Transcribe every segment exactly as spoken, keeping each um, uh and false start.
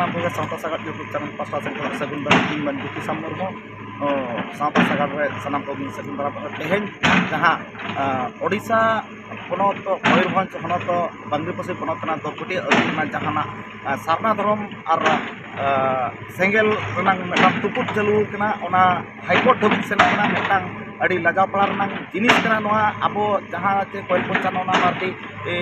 ᱥᱟᱱᱟᱢ ᱠᱚᱜᱮ ᱥᱟᱶᱛᱟ ᱥᱟᱜᱟᱲ YouTube channel ᱯᱟᱥᱴᱟ ᱥᱮᱱ ᱠᱷᱚᱱ ᱥᱟᱹᱜᱩᱱ ᱫᱟᱨᱟᱢ᱾ ᱤᱧ ᱢᱟᱹᱱ ᱜᱩᱯᱤ ᱥᱟᱢ ᱢᱩᱨᱢᱩ, ᱚ, ᱥᱟᱶᱛᱟ ᱥᱟᱜᱟᱲ ᱨᱮ ᱥᱟᱱᱟᱢ ᱠᱚᱜᱮ ᱥᱟᱹᱜᱩᱱ ᱫᱟᱨᱟᱢ᱾ ᱛᱮᱦᱮᱧ ᱡᱟᱦᱟᱸ, ᱟ, ᱳᱰᱤᱥᱟ ᱯᱚᱱᱚᱛ, ᱢᱚᱭᱩᱨᱵᱷᱚᱸᱡᱽ ᱦᱚᱱᱚᱛ, ᱵᱟᱝᱨᱤᱯᱚᱥᱤ ᱯᱚᱱᱚᱛ ᱨᱮᱱᱟᱜ ᱫᱚᱨᱠᱚᱴᱤᱭᱟᱹ ᱟᱹᱛᱩ ᱨᱮᱱᱟᱜ ᱡᱟᱦᱟᱱᱟᱜ, ᱟ, ᱥᱟᱨᱱᱟ ᱫᱷᱚᱨᱚᱢ ᱟᱨ, ᱟ, ᱥᱮᱸᱜᱮᱞ ᱨᱮᱱᱟᱜ ᱢᱤᱫᱴᱟᱝ ᱛᱩᱯᱩᱫ ᱪᱟᱹᱞᱩ ᱟᱠᱟᱱᱟ, ᱚᱱᱟ ᱦᱟᱭᱠᱳᱨᱴ ᱫᱷᱟᱹᱵᱤᱡ ᱥᱮᱱ ᱟᱠᱟᱱᱟ᱾ ᱢᱤᱫᱴᱟᱝ ᱟᱹᱰᱤ ᱞᱟᱡᱟᱣ ᱯᱟᱲᱟ ᱨᱮᱱᱟᱜ ᱡᱤᱱᱤᱥ ᱠᱟᱱᱟ ᱱᱚᱣᱟ᱾ ᱟᱵᱚ ᱡᱟᱦᱟᱸ ᱪᱮ ᱠᱚᱭᱮᱞ ᱯᱚᱧᱪᱟᱱᱚᱱᱟ ᱢᱟᱨᱰᱤ, ᱮ,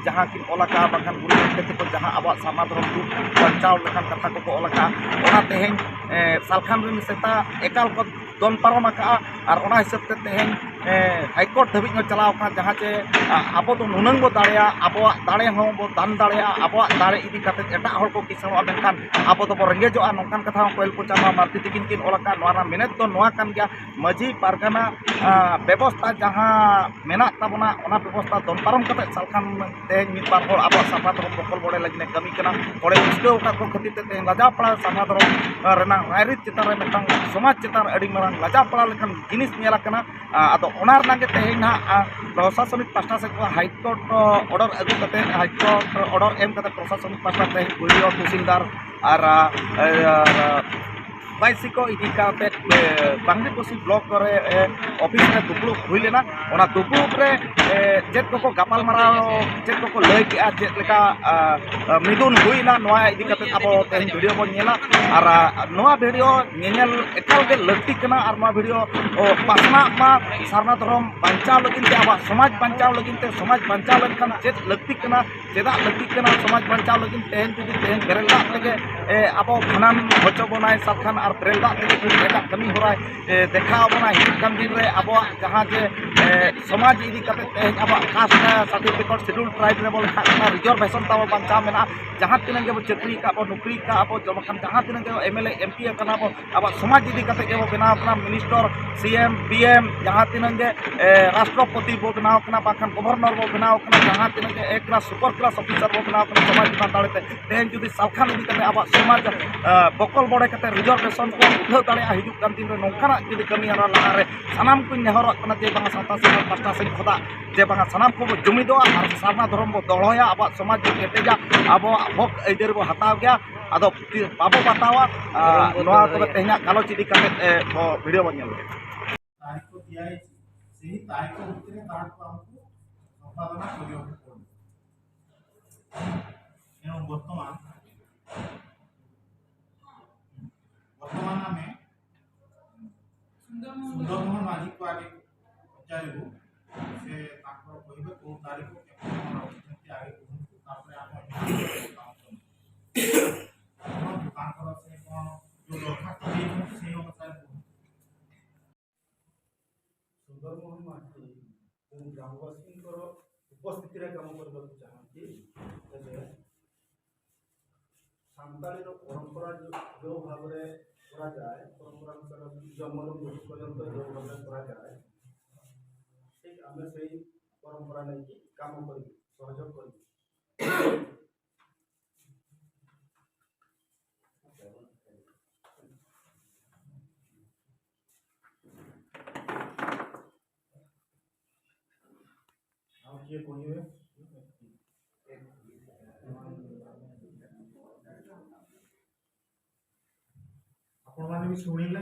ᱡᱟᱦᱟᱸ ᱠᱤᱱ ᱚᱞ ᱟᱠᱟᱫᱼᱟ, ᱵᱟᱝᱠᱷᱟᱱ ᱜᱩᱨᱩ ᱜᱚᱢᱠᱮ ᱛᱟᱠᱚ ᱡᱟᱦᱟᱸ ᱟᱵᱚᱣᱟᱜ ᱥᱟᱨᱱᱟ ᱫᱷᱚᱨᱚᱢ ᱨᱩᱯ ᱵᱟᱧᱪᱟᱣ ᱞᱮᱠᱟᱱ ᱠᱟᱛᱷᱟ ᱠᱚᱠᱚ ᱚᱞ ᱟᱠᱟᱫᱼᱟ, ᱚᱱᱟ ᱛᱮᱦᱮᱧ, ᱮ, ᱥᱟᱞᱠᱷᱟᱱ ᱨᱮᱱ ᱥᱮᱛᱟ ᱮᱠᱟᱞ ᱠᱚ ᱫᱚᱱ ᱯᱟᱨᱚᱢ ᱟᱠᱟᱫᱼᱟ᱾ ᱟᱨ ᱚᱱᱟ ᱦᱤᱥᱟᱹᱵ ᱛᱮ ᱛᱮᱦᱮᱧ, ᱮ, ᱦᱟᱭᱠᱳᱨᱴ ᱫᱷᱟᱹᱵᱤᱡ ᱦᱚᱸ ᱪᱟᱞᱟᱣ ᱟᱠᱟᱱᱟ, ᱡᱟᱦᱟᱸ ᱪᱮ, ᱟ, ᱟᱵᱚ ᱫᱚ ᱱᱩᱱᱟᱹᱝ ᱵᱚ ᱫᱟᱲᱮᱭᱟᱜᱼᱟ, ᱟᱵᱚᱣᱟᱜ ᱫᱟᱲᱮ ᱦᱚᱸ ᱵᱚ ᱫᱟᱱ ᱫᱟᱲᱮᱭᱟᱜᱼᱟ, ᱟᱵᱚᱣᱟᱜ ᱫᱟᱲᱮ ᱤᱫᱤ ᱠᱟᱛᱮ ᱮᱴᱟᱜ ᱦᱚᱲ ᱠᱚ ᱠᱤᱥᱟᱹᱬᱚᱜᱼᱟ, ᱢᱮᱱᱠᱷᱟᱱ ᱟᱵᱚ ᱫᱚᱵᱚ ᱨᱮᱸᱜᱮᱡᱚᱜᱼᱟ, ᱱᱚᱝᱠᱟᱱ ᱠᱟᱛᱷᱟ ᱦᱚᱸ ᱠᱚᱭᱮᱞ ᱯᱚᱧᱪᱟᱱᱚᱱᱟ ᱢᱟᱨᱰᱤ ᱛᱤᱠᱤᱱ ᱠᱤᱱ ᱚᱞ ᱟᱠᱟᱫ᱾ ᱱᱚᱣᱟ ᱨᱮᱱᱟᱜ ᱢᱮᱱᱮᱛ ᱫᱚ ᱱᱚᱣᱟ ᱠᱟᱱ ᱜᱮᱭᱟ, ᱢᱟᱹᱡᱷᱤ ᱯᱟᱨᱜᱟᱱᱟ, ᱟ, ᱵᱮᱵᱚᱥᱛᱷᱟ ᱡᱟᱦᱟᱸ ᱢᱮᱱᱟᱜ ᱛᱟᱵᱚᱱᱟ, ᱚᱱᱟ ᱵᱮᱵᱚᱥᱛᱷᱟ ᱫᱚᱱ ᱯᱟᱨᱚᱢ ᱠᱟᱛᱮ ᱥᱟᱞᱠᱷᱟᱱ ᱛᱮᱦᱮᱧ ᱢᱤᱫ ᱵᱟᱨ ᱦᱚᱲ ᱟᱵᱚᱣᱟᱜ ᱥᱟᱨᱱᱟ ᱫᱷᱚᱨᱚᱢ ᱵᱚᱠᱚᱞ ᱵᱚᱰᱮ ᱞᱟᱹᱜᱤᱫ ᱮ ᱠᱟᱹᱢᱤ ᱠᱟᱱᱟ᱾ ᱦᱚᱲᱮ ᱩᱥᱠᱟᱹᱣ ᱟᱠᱟᱫ ᱠᱚ ᱠᱷᱟᱹᱛᱤᱨ ᱛᱮ ᱛᱮᱦᱮᱧ ᱞᱟᱡᱟᱣ ᱯᱟᱲᱟ ᱥᱟᱨᱱᱟ ᱫᱷᱚᱨᱚᱢ, ᱟ, ᱨᱮᱱᱟᱜ ᱨᱟᱭᱨᱤᱛ ᱪᱮᱛᱟᱱ ᱨᱮ ᱢᱤᱫᱴᱟᱝ ᱥᱚᱢᱟᱡᱽ ᱪᱮᱛᱟᱱ ᱨᱮ ᱟᱹᱰᱤ ᱢᱟᱨᱟᱝ ᱞᱟᱡᱟᱣ ᱯᱟᱲᱟ ᱞᱮᱠᱟᱱ ᱡᱤᱱᱤᱥ ᱧᱮᱞ ᱟᱠᱟᱱᱟ᱾ ᱟ, ᱟᱫᱚ ᱚᱱᱟ ᱨᱮᱱᱟᱜ ᱜᱮ ᱛᱮᱦᱮᱧ ᱱᱟᱦᱟᱜ, ᱟ, ᱯᱨᱚᱥᱟᱥᱚᱱᱤᱠ ᱯᱟᱦᱴᱟ ᱥᱮᱫ ᱠᱷᱚᱱ ᱦᱟᱭᱠᱳᱨᱴ, ᱟ, ᱚᱰᱟᱨ ᱟᱹᱜᱩ ᱠᱟᱛᱮ, ᱦᱟᱭᱠᱳᱨᱴ ᱚᱰᱟᱨ ᱮᱢ ᱠᱟᱛᱮ ᱯᱨᱚᱥᱟᱥᱚᱱᱤᱠ ᱯᱟᱦᱴᱟ ᱛᱮᱦᱮᱧ ᱵᱤᱰᱤᱳ ᱛᱩᱥᱤᱞᱫᱟᱨ ᱟᱨ, ᱟ, ᱟᱨ, ᱟ, ᱵᱟᱭᱥᱤ ᱠᱚ ᱤᱫᱤ ᱠᱟᱛᱮ, ᱮ, ᱵᱟᱝᱨᱤᱯᱚᱥᱤ ᱵᱞᱚᱠ ᱨᱮ, ᱮ, ᱚᱯᱷᱤᱥ ᱨᱮ ᱫᱩᱯᱲᱩᱵ ᱦᱩᱭ ᱞᱮᱱᱟ᱾ ᱚᱱᱟ ᱫᱩᱯᱲᱩᱵ ᱨᱮ, ᱮ, ᱪᱮᱫ ᱠᱚᱠᱚ ᱜᱟᱯᱟᱞᱢᱟᱨᱟᱣ, ᱪᱮᱫ ᱠᱚᱠᱚ ᱞᱟᱹᱭ ᱠᱮᱜᱼᱟ, ᱪᱮᱫ ᱞᱮᱠᱟ, ᱟ, ᱟ, ᱢᱤᱫᱩᱱ ᱦᱩᱭᱱᱟ, ᱱᱚᱣᱟ ᱤᱫᱤ ᱠᱟᱛᱮ ᱟᱵᱚ ᱛᱮᱦᱮᱧ ᱵᱤᱰᱤᱳ ᱵᱚᱱ ᱧᱮᱞᱟ᱾ ᱟᱨ, ᱟ, ᱱᱚᱣᱟ ᱵᱤᱰᱤᱳ ᱧᱮᱧᱮᱞ ᱮᱠᱟᱞ ᱜᱮ ᱞᱟᱹᱠᱛᱤ ᱠᱟᱱᱟ᱾ ᱟᱨ ᱱᱚᱣᱟ ᱵᱤᱰᱤᱳ, ᱚ, ᱯᱟᱥᱱᱟᱜ ᱢᱟ, ᱥᱟᱨᱱᱟ ᱫᱷᱚᱨᱚᱢ ᱵᱟᱧᱪᱟᱣ ᱞᱟᱹᱜᱤᱫ ᱛᱮ, ᱟᱵᱚᱣᱟᱜ ᱥᱚᱢᱟᱡᱽ ᱵᱟᱧᱪᱟᱣ ᱞᱟᱹᱜᱤᱫ ᱛᱮ, ᱥᱚᱢᱟᱡᱽ ᱵᱟᱧᱪᱟᱣ ᱞᱮᱱᱠᱷᱟᱱ ᱪᱮᱫ ᱞᱟᱹᱠᱛᱤ ᱠᱟᱱᱟ, ᱪᱮᱫᱟᱜ ᱞᱟᱹᱠᱛᱤᱜ ᱠᱟᱱᱟ ᱥᱚᱢᱟᱡᱽ ᱵᱟᱧᱪᱟᱣ ᱞᱟᱹᱜᱤᱫ? ᱛᱮᱦᱮᱧ ᱡᱩᱫᱤ ᱛᱮᱦᱮᱧ ᱵᱮᱨᱮᱞ ᱫᱟᱜ ᱛᱮᱜᱮ, ᱮ, ᱟᱵᱚ ᱵᱷᱟᱸᱰᱟᱱ ᱦᱚᱪᱚ ᱵᱚᱱᱟᱭ ᱥᱟᱞᱠᱷᱟᱱ ᱟᱨ ᱵᱮᱨᱮᱞ ᱫᱟᱜ ᱛᱮᱜᱮ ᱡᱩᱫᱤ ᱮᱴᱟᱜ ᱠᱟᱹᱢᱤ ᱦᱚᱨᱟᱭ, ᱮ, ᱫᱮᱠᱷᱟᱣ ᱟᱵᱚᱱᱟ ᱦᱤᱡᱩᱜ ᱠᱟᱱ ᱫᱤᱱ ᱨᱮ ᱟᱵᱚᱣᱟᱜ ᱡᱟᱦᱟᱸ ᱡᱮ, ᱮ, ᱥᱚᱢᱟᱡᱽ ᱤᱫᱤ ᱠᱟᱛᱮ ᱛᱮᱦᱮᱧ ᱟᱵᱚᱣᱟᱜ ᱠᱟᱥᱴ ᱥᱟᱨᱴᱤᱯᱷᱤᱠᱮᱴ ᱥᱤᱰᱩᱞ ᱴᱨᱟᱭᱤᱵᱽ ᱨᱮᱵᱚᱱ ᱞᱮᱠᱷᱟᱜ ᱠᱟᱱᱟ, ᱨᱤᱡᱟᱨᱵᱷᱮᱥᱚᱱ ᱛᱟᱵᱚ ᱵᱟᱧᱪᱟᱣ ᱢᱮᱱᱟᱜᱼᱟ᱾ ᱡᱟᱦᱟᱸ ᱛᱤᱱᱟᱹᱜ ᱜᱮᱵᱚ ᱪᱟᱹᱠᱨᱤ ᱟᱠᱟᱫ ᱵᱚ, ᱱᱚᱠᱨᱤ ᱟᱠᱟᱫ ᱵᱚ, ᱡᱚᱢ ᱟᱠᱟᱱ ᱡᱟᱦᱟᱸ ᱛᱤᱱᱟᱹᱜ ᱜᱮ M L A, M P ᱟᱠᱟᱱᱟ ᱵᱚ, ᱟᱵᱚᱣᱟᱜ ᱥᱚᱢᱟᱡᱽ ᱤᱫᱤ ᱠᱟᱛᱮ ᱜᱮᱵᱚ ᱵᱮᱱᱟᱣ ᱠᱟᱱᱟ, ᱢᱤᱱᱤᱥᱴᱚᱨ, ᱥᱤ ᱮᱢ, ᱯᱤ ᱮᱢ, ᱡᱟᱦᱟᱸ ᱛᱤᱱᱟᱹᱜ ᱜᱮ, ᱮ, ᱨᱟᱥᱴᱨᱚᱯᱚᱛᱤ ᱵᱚ ᱵᱮᱱᱟᱣ ᱠᱟᱱᱟ, ᱵᱟᱝᱠᱷᱟᱱ ᱜᱚᱵᱷᱚᱨᱱᱚᱨ ᱵᱚ ᱵᱮᱱᱟᱣ ᱠᱟᱱᱟ, ᱡᱟᱦᱟᱸ ᱛᱤᱱᱟᱹᱜ ᱜᱮ ᱮ ᱠᱞᱟᱥ, ᱥᱩᱯᱟᱨ ᱠᱞᱟᱥ ᱚᱯᱷᱤᱥᱟᱨ ᱵᱚ ᱵᱮᱱᱟᱣ ᱠᱟᱱᱟ, ᱥᱚᱢᱟᱡᱽ ᱪᱮᱛᱟᱱ ᱫᱟᱲᱮ ᱛᱮ᱾ ᱛᱮᱦᱮᱧ ᱡᱩᱫᱤ ᱥᱟᱞᱠᱷᱟᱱ ᱤᱫᱤ ᱠᱟᱛᱮ ᱟᱵᱚᱣᱟᱜ ᱥᱚᱢᱟᱡᱽ, ᱮ, ᱵᱚᱠᱚᱞ ᱵᱚᱰᱮ ᱠᱟᱛᱮ ᱨᱤᱡᱟᱨᱵᱷᱮᱥᱚᱱ ᱠᱚ ᱩᱴᱷᱟᱹᱣ ᱫᱟᱲᱮᱭᱟᱜᱼᱟ ᱦᱤᱡᱩᱜ ᱠᱟᱱ ᱫᱤᱱ ᱨᱮ, ᱱᱚᱝᱠᱟᱱᱟᱜ ᱡᱩᱫᱤ ᱠᱟᱹᱢᱤ ᱦᱚᱨᱟ ᱞᱟᱦᱟ ᱨᱮ ᱥᱟᱱᱟᱢ ᱠᱚᱧ ᱱᱮᱦᱚᱨᱚᱜ ᱠᱟᱱᱟ ᱡᱮ ᱵᱟᱝᱟ ᱥᱟᱶᱛᱟ ᱥᱚᱢᱟᱡᱽ ᱯᱟᱥᱴᱟ ᱥᱮᱫ ᱠᱷᱚᱱᱟᱜ ᱡᱮ ᱵᱟᱝᱟ ᱥᱟᱱᱟᱢ ᱠᱚᱵᱚ ᱡᱩᱢᱤᱫᱚᱜᱼᱟ ᱟᱨ ᱥᱟᱨᱱᱟ ᱫᱷᱚᱨᱚᱢ ᱵᱚ ᱫᱚᱦᱚᱭᱟ, ᱟᱵᱚᱣᱟᱜ ᱥᱚᱢᱟᱡᱽ ᱵᱚ ᱠᱮᱴᱮᱡᱟ, ᱟᱵᱚᱣᱟᱜ ᱦᱚᱠ ᱟᱹᱭᱫᱟᱹᱨᱤ ᱵᱚ ᱦᱟᱛᱟᱣ ᱜᱮᱭᱟ᱾ ᱟᱫᱚ ᱛᱤ-, ᱵᱟᱵᱚ ᱵᱟᱛᱟᱣᱟ᱾ ᱟᱨ ᱱᱚᱣᱟ ᱛᱚᱵᱮ ᱛᱮᱦᱮᱧᱟᱜ ᱜᱟᱞᱚᱪ ᱤᱫᱤ ᱠᱟᱛᱮ, ᱮ, ᱵᱚ ᱵᱷᱤᱰᱤᱭᱳ ᱵᱚ ᱧᱮᱞ ᱞᱮᱜᱮ᱾ ତାରିଖ ଦିଆଯାଇଛି, ସେହି ତାରିଖ ଭିତରେ ତାହାକୁ ଆମକୁ ସମ୍ପାଦନା କରିବାକୁ ପଡ଼ିବ। ତେଣୁ ବର୍ତ୍ତମାନ, ବର୍ତ୍ତମାନ ଆମେ ସୁନ୍ଦର ମୋହନ ମାଝୀଙ୍କୁ ଆଗେ ପଚାରିବୁ, ସେ ତାଙ୍କର କହିବେ କୋଉ ତାରିଖ କେମିତି କ'ଣ ରଖିଛନ୍ତି ଆଗେ କୁହନ୍ତୁ, ତାପରେ ଆପଣ କୁହନ୍ତୁ ତାଙ୍କର ସେ କ'ଣ ଯୋଉ ଦରଖାସ୍ତ ଦେଇଛନ୍ତି ସେଇ ଅନୁସାରେ କୁହନ୍ତୁ। ସୁନ୍ଦର ମୋହନ ମାଝୀ ଯେଉଁ ଗ୍ରାମବାସୀଙ୍କର ଉପସ୍ଥିତିରେ କାମ କରିବାକୁ ଚାହାନ୍ତି, ତେବେ ସାନ୍ତାଳୀର ପରମ୍ପରା ଯେଉଁ, ଯେଉଁ ଭାବରେ କରାଯାଏ, ପରମ୍ପରା ଅନୁସାରେ ଜନ୍ମରୁ ମୃତ୍ୟୁ ପର୍ଯ୍ୟନ୍ତ ଯେଉଁ ଭାବରେ କରାଯାଏ, ଠିକ୍ ଆମେ ସେଇ ପରମ୍ପରା ନେଇକି କାମ କରିବୁ, ସହଯୋଗ କରିବୁ। ଆଉ କିଏ କହିବେ? ଆପଣମାନେ ବି ଶୁଣିଲେ,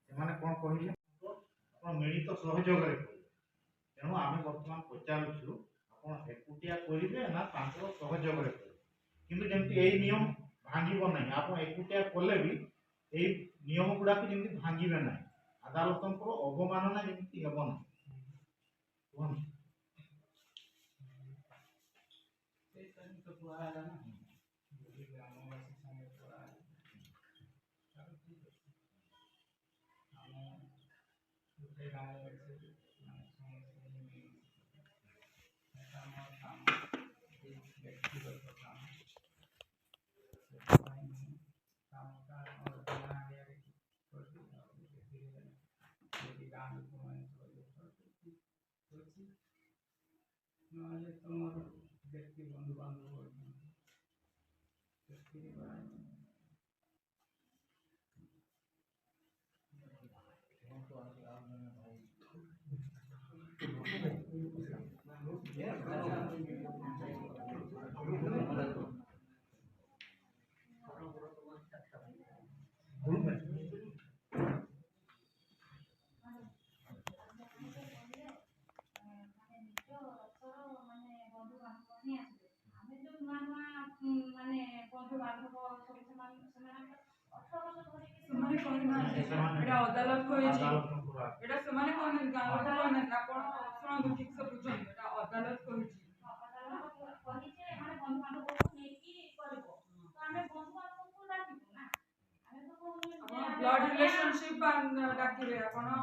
ସେମାନେ କ'ଣ କହିଲେ, ଆପଣ ମିଳିତ ସହଯୋଗରେ କରିବେ। ତେଣୁ ଆମେ ବର୍ତ୍ତମାନ ପଚାରୁଛୁ, ଆପଣ ଏକୁଟିଆ କରିବେ ନା ତାଙ୍କର ସହଯୋଗରେ କରିବେ? କିନ୍ତୁ ଯେମିତି ଏଇ ନିୟମ ଭାଙ୍ଗିବ ନାହିଁ, ଆପଣ ଏକୁଟିଆ କଲେ ବି ଏଇ ନିୟମ ଗୁଡ଼ାକ ଯେମିତି ଭାଙ୍ଗିବେ ନାହିଁ, ଆଦାଲତଙ୍କର ଅବମାନନା ଯେମିତି ହେବ ନାହିଁ। କୁହନ୍ତୁ। ସେଇଟା ହିଁ ତ କୁହାହେଲା ନା। ଯଦି ଗ୍ରାମବାସୀ ସାଙ୍ଗେ କୁହାହେଲା, ତାହେଲେ ଠିକ୍ ଅଛି। ଆମ ଗୋଟେ ଗାଁରେ ଅଛି, ମାନେ ସମସ୍ତେ ମିଳିମିଶି, ଏଇଟା ଆମର କାମ, ଏଇ ବ୍ୟକ୍ତିଗତ କାମ। ସେଥିପାଇଁ ମୁଁ କାମଟା ଆମର ଗାଁ ଏରିଆରେ କରୁଛି। ଆଉ ସେଥିରେ ଯଦି ଗାଁ ଲୋକମାନେ ସହଯୋଗ କରୁଛନ୍ତି, କରୁଛି। ନହେଲେ ତୁମର ବ୍ୟକ୍ତି ବନ୍ଧୁବାନ୍ଧବ ଅଛନ୍ତି, ସେଥିରେ କରାଯିବ। କୁହନ୍ତୁ, ଆଜି ଆଉ ଜଣେ ଭାଇ ମାନେ ନିଜ ରକ୍ତର ମାନେ ବନ୍ଧୁ ବାନ୍ଧବ ହିଁ ଆସିବେ। ଆମେ ଯୋଉ ନୂଆ ନୂଆ, ଉଁ, ମାନେ ବନ୍ଧୁ ବାନ୍ଧବ ସବୁ ସେମାନ-, ସେମାନଙ୍କର ଅଠର ବର୍ଷ ଧରିକି ସେମାନେ କହିନାହାନ୍ତି, ଏଇଟା ଅଦାଲତ କହିଛି। ଆଦାଲତଙ୍କର ଆଦେଶ। ଏଇଟା ସେମାନେ କହିନାହାନ୍ତି, ଗାଁ ଲୋକ କହିନାହାନ୍ତି। ଆପଣ ଶୁଣନ୍ତୁ, ଠିକ୍ ସେ ବୁଝନ୍ତୁ, ଏଇଟା ଅଦାଲତ କହିଛି। ହଁ, ଅଦାଲତ କହିଛି, ଏମାନେ ବନ୍ଧୁ ବାନ୍ଧବକୁ ନେଇକି କରିବ। ତ ଆମେ ବନ୍ଧୁ ବାନ୍ଧବକୁ ଡାକିବୁ ନା। ଆପଣ ବ୍ଲଡ୍ ରିଲେସନସିପ୍ ଡାକିବେ ଆପଣ,